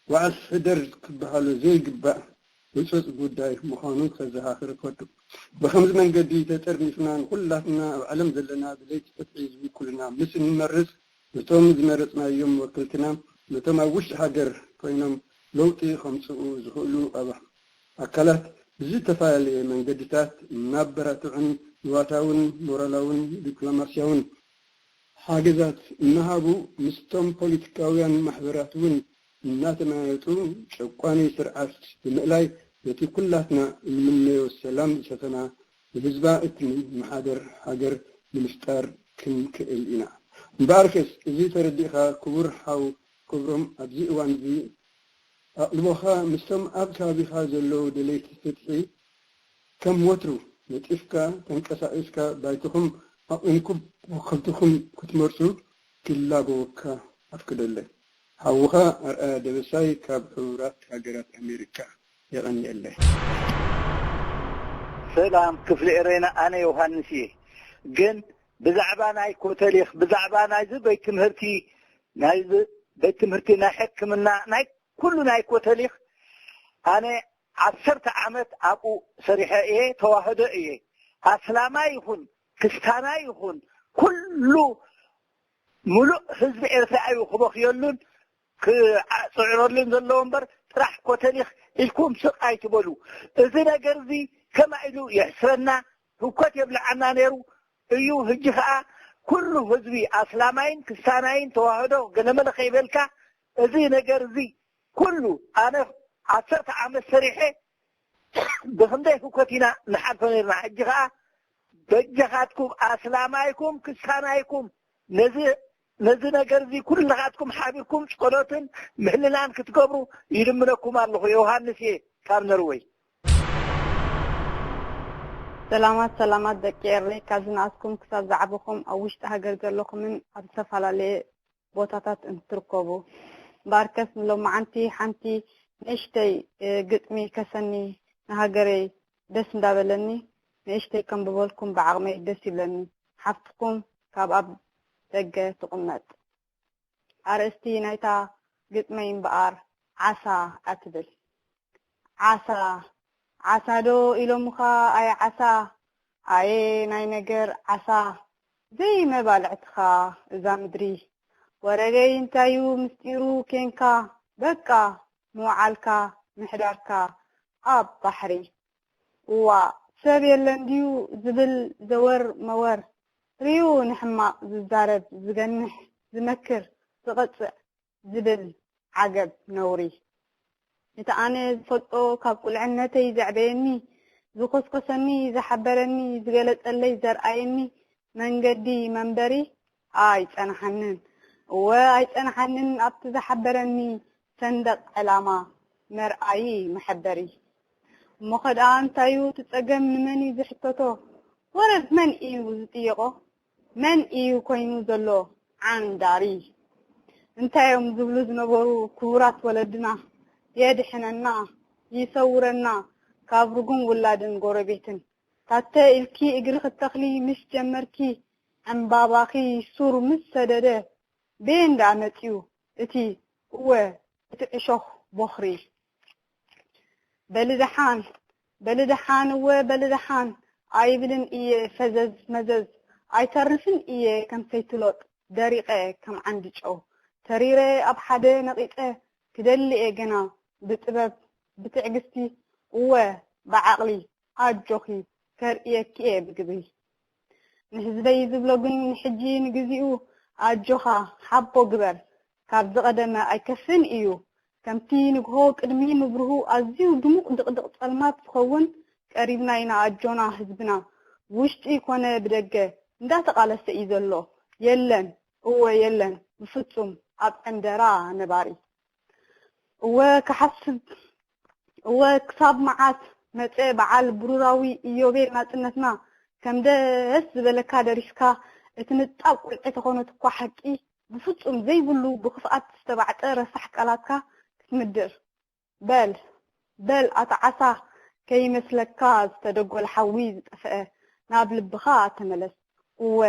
ዋዕል ሕደር ክበሃሎ ዘይግባእ ህጹጽ ጉዳይ ምዃኑ ከዘኻኽር እፈቱ። ብኸምዚ መንገዲ ተጠርኒፍና ንኹላትና ኣብ ዓለም ዘለና ደለይቲ ፍትሒ ዝውክሉና ምስ እንመርጽ፣ ነቶም ዝመረጽናዮም ወከልትና ነቶም ኣብ ውሽጢ ሃገር ኮይኖም ለውጢ ከምጽኡ ዝኽእሉ ኣባ- ኣካላት ብዝተፈላለየ መንገድታት እናበራትዑን ንዋታውን ሞራላውን ዲፕሎማስያውን ሓገዛት እናሃቡ ምስቶም ፖለቲካውያን ማሕበራት እውን እናተመያየጡ ጨቋኒ ስርዓት ብምእላይ ነቲ ኩላትና እንምነዮ ሰላም ዝሰፈና ብህዝባ እትመሓደር ሃገር ንምፍጣር ክንክእል ኢና። እምበኣርከስ እዚ ተረዲእኻ ክቡር ሓው ክብሮም ኣብዚ እዋን እዚ ኣቕልቦኻ ምስቶም ኣብ ከባቢኻ ዘለዉ ደለይቲ ፍትሒ ከም ወትሩ ነጢፍካ ተንቀሳቒስካ ባይትኹም ኣቑምኩም ወከልትኹም ክትመርጹ ክላበወካ ኣፍቅደለይ። ሓውኻ ኣርኣያ ደበሳይ ካብ ሕቡራት ሃገራት ኣሜሪካ። የቐንየለይ። ሰላም ክፍሊ ኤሬና፣ ኣነ ዮሃንስ እየ። ግን ብዛዕባ ናይ ኮተሊኽ፣ ብዛዕባ ናይዚ ቤት ትምህርቲ፣ ናይዚ ቤት ትምህርቲ ናይ ሕክምና፣ ናይ ኩሉ ናይ ኮተሊኽ ኣነ ዓሰርተ ዓመት ኣብኡ ሰሪሐ እየ፣ ተዋህዶ እየ። ኣስላማይ ይኹን ክስታናይ ይኹን ኩሉ ሙሉእ ህዝቢ ኤርትራ እዩ ክበኽየሉን ክጽዕረሉን ዘለዎ እምበር፣ ጥራሕ ኮተሊኽ ኢልኩም ስቕ ኣይትበሉ። እዚ ነገር እዚ ከመይ ኢሉ የሕስረና፣ ህውከት የብልዓና ነይሩ እዩ። ሕጂ ኸኣ ኩሉ ህዝቢ ኣስላማይን ክስታናይን ተዋህዶ ገለመለ ከይበልካ፣ እዚ ነገር እዚ ኩሉ ኣነ ዓሰርተ ዓመት ሰሪሐ ብኽንደይ ህውከት ኢና ንሓልፎ ነርና። ሕጂ ኸኣ በጃኻትኩም ኣስላማይኩም ክስታናይኩም ነዚ ነዚ ነገር እዚ ኩልኻትኩም ሓቢርኩም ጸሎትን ምህልላን ክትገብሩ ይልምነኩም ኣለኹ። ዮሃንስ እየ ካብ ነርወይ። ሰላማት ሰላማት ደቂ ኤረይ፣ ካብ ዝነኣስኩም ክሳብ ዝዓበኹም፣ ኣብ ውሽጢ ሃገር ዘለኹምን ኣብ ዝተፈላለየ ቦታታት እንትርከቡ። እምበኣርከስ ንሎማዓንቲ ሓንቲ ንእሽተይ ግጥሚ ከሰኒ ንሃገረይ ደስ እንዳበለኒ ንእሽተይ ከንብበልኩም ብዓቕመይ ደስ ይብለኒ። ሓፍትኹም ካብ ኣብ ደገ ትቕመጥ። ኣርእስቲ ናይታ ግጥመይ እምበኣር ዓሳ እያ ትብል። ዓሳ ዓሳ ዶ ኢሎምኻ ኣየ ዓሳ፣ ኣየ ናይ ነገር ዓሳ፣ ዘይመባልዕትኻ እዛ ምድሪ። ወረገይ እንታዩ ምስጢሩ ኬንካ፣ በቃ ምውዓልካ ምሕዳርካ ኣብ ባሕሪ። እዋእ ሰብ የለን ድዩ ዝብል ዘወር መወር፣ ሪኡ ንሕማቕ ዝዛረብ ዝገንሕ ዝመክር ዝቐጽዕ ዝብል ዓገብ ነውሪ። እቲ ኣነ ዝፈልጦ ካብ ቁልዕነተይ ዘዕበየኒ ዝኮስኮሰኒ ዝሓበረኒ ዝገለጸለይ ዘርኣየኒ መንገዲ መንበሪ ኣይጸንሓንን እወ ኣይጸንሓንን ኣብቲ ዝሓበረኒ ሰንደቕ ዕላማ መርኣዪ መሐበሪ። እሞ ኸድኣ እንታዩ እቲ ጸገም ንመን እዩ ዝሕተቶ? ወረድ መን እዩ ዝጥየቖ? መን እዩ ኮይኑ ዘሎ ዓንዳሪ? እንታይ እዮም ዝብሉ ዝነበሩ ክቡራት ወለድና? የድሕነና ይሰውረና ካብ ርጉም ውላድን ጎረቤትን። ታተ ኢልኪ እግሪ ክተኽሊ ምስ ጀመርኪ ዕምባባኺ ሱር ምስ ሰደደ በየን ደኣ መጺኡ እቲ እወ እቲ ዕሾኽ ቦኽሪ? በሊ ደሓን በሊ ደሓን እወ በሊ ደሓን ኣይብልን እየ ፈዘዝ መዘዝ ኣይተርፍን እየ ከም ሰይትሎጥ ደሪቐ ከም ዓንዲ ጨው ተሪረ ኣብ ሓደ ነቒጸ ክደሊ እየ ገና ብጥበብ ብትዕግስቲ እወ ብዓቕሊ ኣጆኺ ከርእየኪ እየ ብግብሪ። ንህዝበይ ዝብሎ ግን ንሕጂ ንግዚኡ ኣጆኻ ሓቦ ግበር ካብ ዝቐደመ ኣይከፍእን እዩ። ከምቲ ንግሆ ቅድሚ ምብርሁ ኣዝዩ ድሙቕ ድቕድቕ ጸልማት ዝኸውን ቀሪብና ኢና ኣጆና ህዝብና ብውሽጢ ኮነ ብደገ እንዳተቓለሰ እዩ ዘሎ። የለን እወ የለን ብፍጹም ኣብ ዕንደራ ነባሪ። እወ ክሓስብ እወ ክሳብ መዓስ መጸ በዓል ብሩራዊ ኢዮቤል ናጽነትና ከም ደስ ዝበለካ ደሪፍካ እቲ ንጣብ ቁልዒ ተኾነት እኳ ሓቂ ብፍጹም ዘይብሉ ብኽፍኣት ዝተባዕጠ ረሳሕ ቃላትካ ክትምድር በል በል ኣታ ዓሳ ከይመስለካ ዝተደጎለ ሓዊ ዝጠፍአ ናብ ልብኻ ተመለስ እወ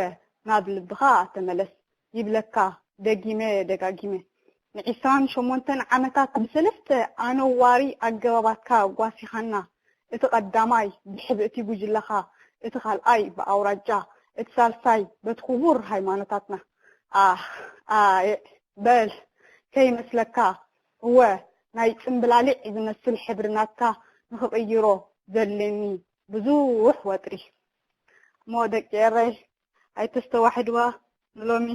ናብ ልብኻ ተመለስ ይብለካ ደጊመ ደጋጊመ። ንዒስራን ሸሞንተን ዓመታት ብሰለስተ ኣነዋሪ ኣገባባትካ ጓሲኻና። እቲ ቀዳማይ ብሕብእቲ ጉጅለኻ፣ እቲ ካልኣይ ብኣውራጃ፣ እቲ ሳልሳይ በቲ ክቡር ሃይማኖታትና። ኣህ ኣየ በል ከይመስለካ እወ ናይ ጽምብላሊዕ ዝመስል ሕብሪ ናትካ ንኽቕይሮ ዘድልየኒ ብዙሕ ወጥሪ። እሞ ደቂ ኤረይ ኣይተስተዋሕድዋ ንሎሚ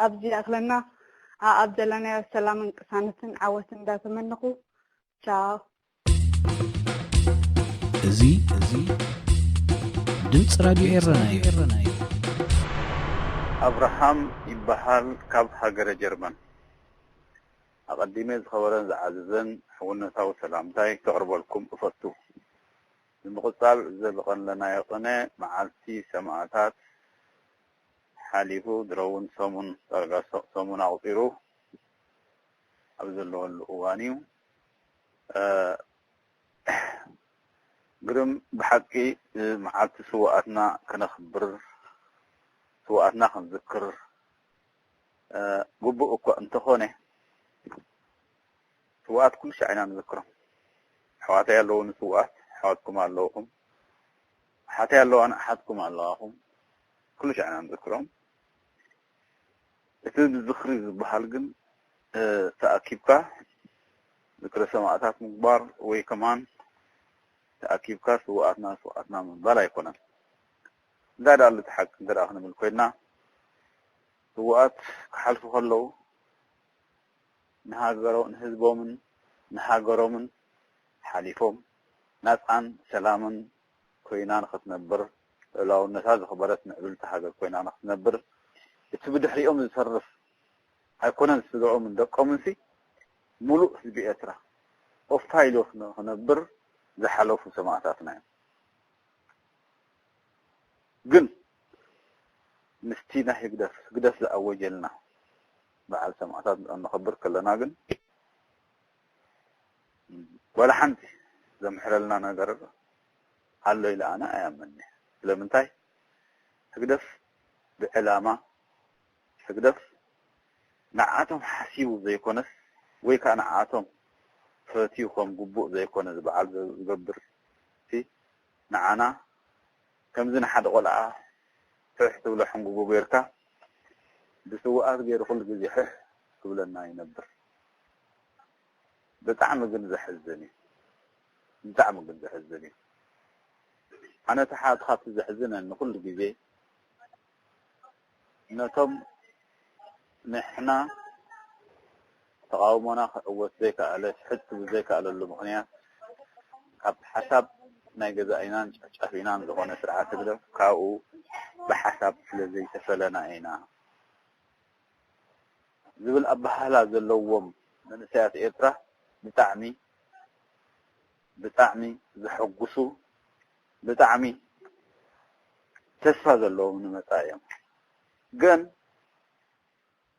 ኣብዚ ይኣኽለና። ኣኣብ ዘለናዮ ሰላምን ቅሳነትን ዓወትን እንዳተመነኹ ቻው። እዚ እዚ ድምፂ ራድዮ ኤረና እዩ። ኣብርሃም ይበሃል ካብ ሃገረ ጀርመን። ኣቐዲመ ዝኸበረን ዝዓዘዘን ሕውነታዊ ሰላምታይ ከቕርበልኩም እፈቱ። ብምቕጻል እዚ ዝቐነለናዮ ቅነ መዓልቲ ሰማእታት ሓሊፉ ድሮ እውን ሰሙን ዳርጋ ሰሙን ኣቑጺሩ ኣብ ዘለወሉ እዋን እዩ። ግርም ብሓቂ መዓልቲ ስውኣትና ከነኽብር ስውኣትና ክንዝክር ግቡእ እኳ እንተኾነ፣ ስውኣት ኩሉ ሻዕ ኢና ንዝክሮም። ኣሕዋተይ ኣለዉኒ ስውኣት፣ ኣሕዋትኩም ኣለዉኹም። ኣሓተይ ኣለዋኒ፣ ኣሓትኩም ኣለዋኹም። ኩሉ ሻዕ ኢና ንዝክሮም። እቲ ዝኽሪ ዝበሃል ግን ተኣኪብካ ዝክረ ሰማእታት ምግባር ወይ ከማን ተኣኪብካ ስውኣትና ስውኣትና ምባል ኣይኮነን። እንታይ ደኣ ኣሎ እቲ ሓቂ እንተ ደኣ ክንብል ኮይንና፣ ስውኣት ክሓልፉ ከለዉ ንሃገሮ ንህዝቦምን ንሃገሮምን ሓሊፎም ናጻን ሰላምን ኮይና ንኽትነብር፣ ልኡላውነታ ዘኽበረት ምዕብልቲ ሃገር ኮይና ንኽትነብር፣ እቲ ብድሕሪኦም ዝተርፍ ኣይኮነን ስድርኦምን ደቆምንሲ፣ ሙሉእ ህዝቢ ኤርትራ ኦፍታ ኢሉ ክነ- ክነብር ዝሓለፉ ሰማእታትና እዮም። ግን ምስቲ ናይ ህግደፍ ህግደፍ ዝኣወጀልና በዓል ሰማእታት ነኽብር ከለና ግን ዋላ ሓንቲ ዘምሕረልና ነገር ኣሎ ኢለ ኣነ ኣይኣምንን። ስለምንታይ? ህግደፍ ብዕላማ ህግደፍ ንዓቶም ሓሲቡ ዘይኮነስ ወይ ከዓ ንዓቶም ፈትዩ ከም ግቡእ ዘይኮነ ዝበዓል ዝገብር እቲ ንዓና ከምዚ ንሓደ ቆልዓ ሕሕ ትብሎ ሕንጉቡ ጌርካ ብስውኣት ገይሩ ኩሉ ግዜ ሕሕ ክብለና ይነብር። ብጣዕሚ ግን ዘሕዝን እዩ። ብጣዕሚ ግን ዘሕዝን እዩ። ኣነ እቲ ሓ- እቲ ካብቲ ዘሕዝነኒ ኩሉ ግዜ ነቶም ንሕና ተቓውሞና ክዕወት ዘይከኣለ፣ ስሕት ክብል ዘይከኣለሉ ምኽንያት ካብ ሓሳብ ናይ ገዛኢናን ጨፍጫፊናን ዝኾነ ስርዓት ህግደፍ ካብኡ ብሓሳብ ስለ ዘይተፈለና ኢና ዝብል ኣበሃህላ ዘለዎም መንእሰያት ኤርትራ ብጣዕሚ ብጣዕሚ ዘሐጉሱ ብጣዕሚ ተስፋ ዘለዎም ንመጻኢ እዮም። ግን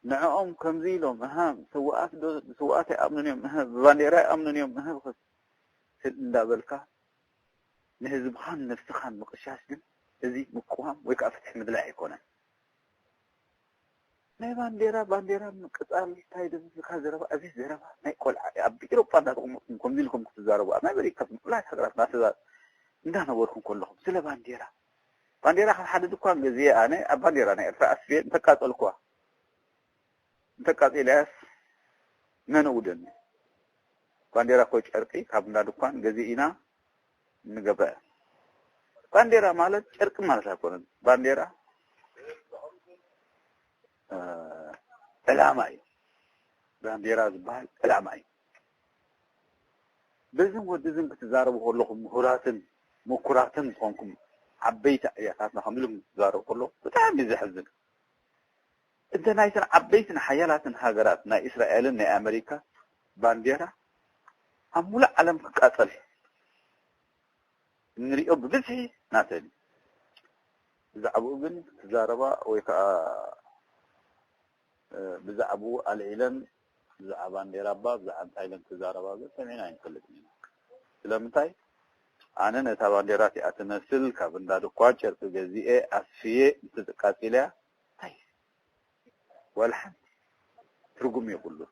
ንዕኦም ከምዚ ኢሎም እሃ ስውኣት ዶ ብስውኣት ኣይኣምኑን እዮም እህ ብባንዴራ ኣይኣምኑን እዮም እህ ክስ እንዳበልካ ንህዝብኻን ነብስኻን ምቕሻሽ ግን እዚ ምቅዋም ወይ ከዓ ፍትሒ ምድላይ ኣይኮነን። ናይ ባንዴራ ባንዴራ ምቅጻል እንታይ ደምዝካ ዘረባ እዚ ዘረባ ናይ ቆልዓ ኣብ ኢሮጳ እንዳተቀመጥኩም ከምዚ ኢልኩም ክትዛረቡ ኣብ ኣሜሪካ ምፍላይ ሃገራት ናተዛ እንዳነበርኩም ከለኹም ስለ ባንዴራ ባንዴራ ካብ ሓደ ድኳን ገዚኤ ኣነ ኣብ ባንዴራ ናይ ኤርትራ ኣስፍየ እንተቃጸልኩዋ እንተቃጺለያስ መን እውደኒ ባንዴራ እኮ ጨርቂ ካብ እንዳ ድኳን ገዚእና ንገብረ ባንዴራ ማለት ጨርቂ ማለት ኣይኮነን። ባንዴራ ዕላማ እዩ። ባንዴራ ዝበሃል ዕላማ እዩ። በዝን ወድዝን ክትዛረቡ ከለኹም ምሁራትን ምኩራትን ዝኾንኩም ዓበይቲ ኣያታትና ከምዚ ኢሎም ክትዛረቡ ከለኹም ብጣዕሚ እዩ ዘሕዝን። እንተ ናይተን ዓበይትን ሓያላትን ሃገራት ናይ እስራኤልን ናይ ኣመሪካ ባንዴራ ኣብ ሙሉእ ዓለም ክቃጸል እንሪኦ ብብዝሒ ናተን እዩ። ብዛዕባኡ ግን ክትዛረባ ወይ ከዓ ብዛዕባኡ ኣልዒለን ብዛዕባ ባንዴራ እባ ብዛዕባ እንታይ ኢለን ክዛረባ ግን ሰሚዕና ኣይንፈልጥን ኢና። ስለምንታይ ኣነ ነታ ባንዴራ እቲኣ ትመስል ካብ እንዳ ድኳን ጨርቂ ገዚኤ ኣስፍየ እንትትቃጺለያ እንታይ ዋላ ሓንቲ ትርጉም የብሉን።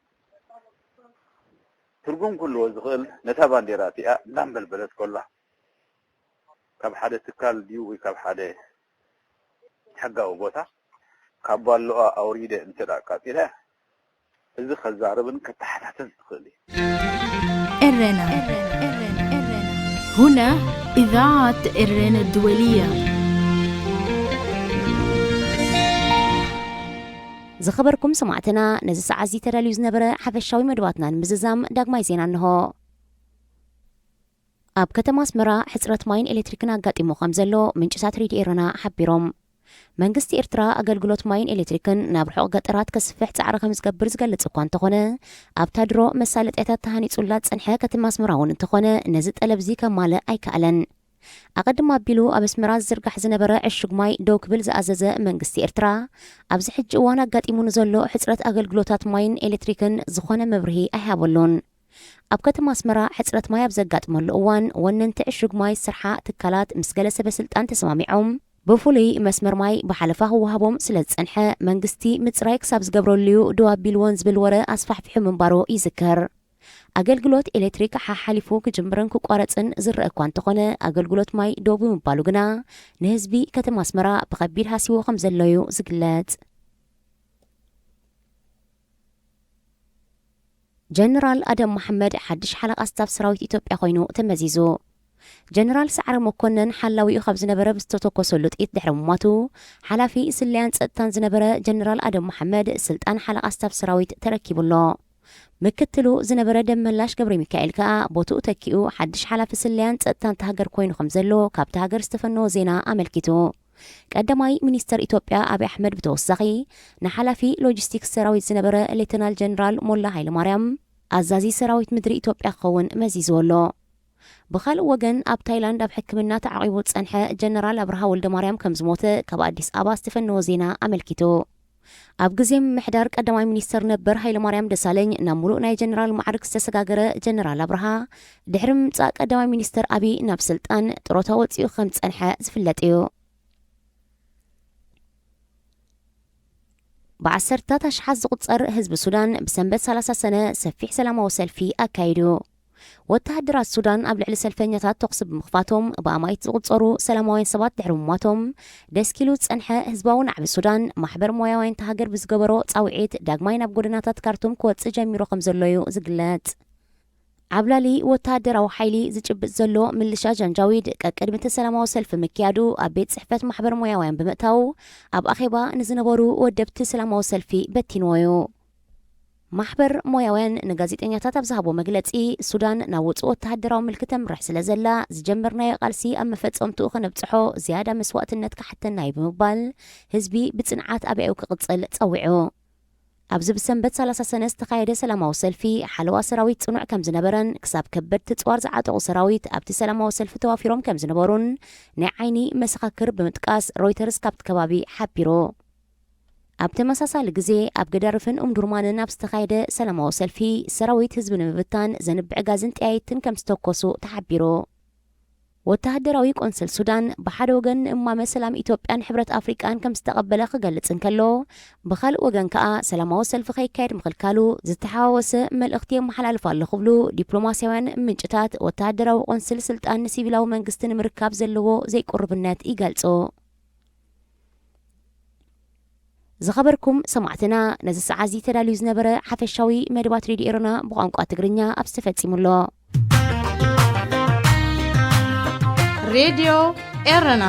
ትርጉም ክህልዎ ዝኽእል ነታ ባንዴራ እቲኣ እንዳንበልበለት ከላ ካብ ሓደ ትካል ድዩ ወይ ካብ ሓደ ሕጋዊ ቦታ ካብ ባሎኣ ኣውሪደ እንተ ኣቃጺለ እዚ ከዛርብን ከተሓታትን ዝኽእል እዩ። ኤረና ሁና إذاعة إرنا الدولية. ዝኸበርኩም ሰማዕትና ነዚ ሰዓት እዚ ተዳልዩ ዝነበረ ሓፈሻዊ መድባትና ንምዝዛም ዳግማይ ዜና እንሆ። ኣብ ከተማ ኣስመራ ሕጽረት ማይን ኤሌክትሪክን ኣጋጢሙ ከም ዘሎ ምንጭታት ሬድዮ ኤረና ሓቢሮም። መንግስቲ ኤርትራ ኣገልግሎት ማይን ኤሌክትሪክን ናብ ርሑቕ ገጠራት ከስፍሕ ጻዕሪ ከም ዝገብር ዝገልጽ እኳ እንተኾነ ኣብታ ድሮ መሳለጥያታት ተሃኒጹላ ዝጸንሐ ከተማ ኣስመራ እውን እንተኾነ ነዚ ጠለብ እዚ ከማልእ ኣይከኣለን። ኣቐድም ኣቢሉ ኣብ ኣስመራ ዝዝርጋሕ ዝነበረ ዕሹግ ማይ ደው ክብል ዝኣዘዘ መንግስቲ ኤርትራ፣ ኣብዚ ሕጂ እዋን ኣጋጢሙ ንዘሎ ሕጽረት ኣገልግሎታት ማይን ኤሌክትሪክን ዝኾነ መብርሂ ኣይሃበሉን። ኣብ ከተማ ኣስመራ ሕጽረት ማይ ኣብ ዘጋጥመሉ እዋን፣ ወነንቲ ዕሹግ ማይ ዝሰርሓ ትካላት ምስ ገለ ሰበ ስልጣን ተሰማሚዖም፣ ብፍሉይ መስመር ማይ ብሓለፋ ክወሃቦም ስለ ዝጸንሐ፣ መንግስቲ ምጽራይ ክሳብ ዝገብረሉ'ዩ ደው ኣቢልዎን ዝብል ወረ ኣስፋሕፊሑ ምንባሩ ይዝከር። ኣገልግሎት ኤሌክትሪክ ሓሓሊፉ ክጅምርን ክቋረጽን ዝረአ እኳ እንተኾነ፣ ኣገልግሎት ማይ ደው ብምባሉ ግና ንህዝቢ ከተማ ኣስመራ ብኸቢድ ሃሲዎ ከም ዘሎ'ዩ ዝግለጽ። ጀነራል ኣደም መሓመድ ሓድሽ ሓለቓ ስታፍ ሰራዊት ኢትዮጵያ ኮይኑ ተመዚዙ። ጀነራል ሰዓረ መኮነን ሓላዊኡ ካብ ዝነበረ ብዝተተኮሰሉ ጥይት ድሕሪ ምሟቱ፣ ሓላፊ ስለያን ጸጥታን ዝነበረ ጀነራል ኣደም መሓመድ ስልጣን ሓለቓ ስታፍ ሰራዊት ተረኪቡ ኣሎ። ምክትሉ ዝነበረ ደመላሽ ገብረ ሚካኤል ከኣ ቦትኡ ተኪኡ ሓድሽ ሓላፊ ስለያን ጸጥታን እታ ሃገር ኮይኑ ከም ዘሎ ካብታ ሃገር ዝተፈነወ ዜና ኣመልኪቱ። ቀዳማይ ሚኒስተር ኢትዮጵያ ኣብይ ኣሕመድ ብተወሳኺ ንሓላፊ ሎጂስቲክስ ሰራዊት ዝነበረ ሌተናል ጀነራል ሞላ ሃይለማርያም ኣዛዚ ሰራዊት ምድሪ ኢትዮጵያ ክኸውን መዚዝዎ ኣሎ። ብኻልእ ወገን ኣብ ታይላንድ ኣብ ሕክምና ተዓቒቡ ዝጸንሐ ጀነራል ኣብርሃ ወልደማርያም ከም ዝሞተ ካብ ኣዲስ ኣበባ ዝተፈነወ ዜና ኣመልኪቱ። ኣብ ግዜ ምምሕዳር ቀዳማይ ሚኒስተር ነበር ሃይለማርያም ደሳለኝ ናብ ሙሉእ ናይ ጀነራል ማዕርግ ዝተሰጋገረ ጀነራል ኣብርሃ ድሕሪ ምምጻእ ቀዳማይ ሚኒስተር ኣብይ ናብ ስልጣን ጥሮታ ወጺኡ ከም ዝጸንሐ ዝፍለጥ እዩ። ብዓሰርታት ኣሽሓት ዝቑጸር ህዝቢ ሱዳን ብሰንበት ሰላሳ ሰነ ሰፊሕ ሰላማዊ ሰልፊ ኣካይዱ። ወተሃደራት ሱዳን ኣብ ልዕሊ ሰልፈኛታት ተኹሲ ብምኽፋቶም ብኣማኢት ዝቑጸሩ ሰላማውያን ሰባት ድሕሪ ምሟቶም፣ ደስኪሉ ዝጸንሐ ህዝባዊ ናዕቢ ሱዳን ማሕበር ሞያውያን እታ ሃገር ብዝገበሮ ጻውዒት ዳግማይ ናብ ጎደናታት ካርቱም ክወጽእ ጀሚሩ ከም ዘሎ እዩ ዝግለጽ። ዓብላሊ ወተሃደራዊ ሓይሊ ዝጭብጥ ዘሎ ምልሻ ጃንጃዊድ ቀቅድሚ እቲ ሰላማዊ ሰልፊ ምክያዱ ኣብ ቤት ጽሕፈት ማሕበር ሞያውያን ብምእታው ኣብ ኣኼባ ንዝነበሩ ወደብቲ ሰላማዊ ሰልፊ በቲንዎ እዩ። ማሕበር ሞያውያን ንጋዜጠኛታት ኣብ ዝሃቦ መግለጺ፣ ሱዳን ናብ ውጹእ ወተሃደራዊ ምልኪ ተምርሕ ስለ ዘላ፣ ዝጀመርናዮ ቃልሲ ኣብ መፈጸምትኡ ከነብጽሖ ዝያዳ መስዋእትነት ክሓተና እዩ ብምባል፣ ህዝቢ ብጽንዓት ኣብያኡ ክቕጽል ጸዊዑ። ኣብዚ ብሰንበት ሰላሳ ሰነ ዝተኻየደ ሰላማዊ ሰልፊ፣ ሓለዋ ሰራዊት ጽኑዕ ከም ዝነበረን ክሳብ ከበድቲ ጽዋር ዝዓጠቑ ሰራዊት ኣብቲ ሰላማዊ ሰልፊ ተዋፊሮም ከም ዝነበሩን ናይ ዓይኒ መሰኻክር ብምጥቃስ ሮይተርስ ካብቲ ከባቢ ሓቢሩ። ኣብ ተመሳሳሊ ግዜ ኣብ ገዳርፍን ኡምዱርማንን ኣብ ዝተኻየደ ሰላማዊ ሰልፊ ሰራዊት ህዝቢ ንምብታን ዘንብዕ ጋዝን ጠያይትን ከም ዝተኮሱ ተሓቢሩ። ወተሃደራዊ ቆንስል ሱዳን ብሓደ ወገን ንእማመ ሰላም ኢትዮጵያን ሕብረት ኣፍሪቃን ከም ዝተቐበለ ክገልጽ እንከሎ፣ ብኻልእ ወገን ከኣ ሰላማዊ ሰልፊ ከይካየድ ምኽልካሉ ዝተሓዋወሰ መልእኽቲ የመሓላልፍ ኣሎ ክብሉ ዲፕሎማስያውያን ምንጭታት ወተሃደራዊ ቆንስል ስልጣን ንሲቪላዊ መንግስቲ ንምርካብ ዘለዎ ዘይቁርብነት ይገልጹ። ዝኸበርኩም ሰማዕትና፣ ነዚ ሰዓት እዚ ተዳልዩ ዝነበረ ሓፈሻዊ መደባት ሬድዮ ኤረና ብቋንቋ ትግርኛ ኣብዚ ተፈጺሙ ኣሎ። ሬድዮ ኤረና።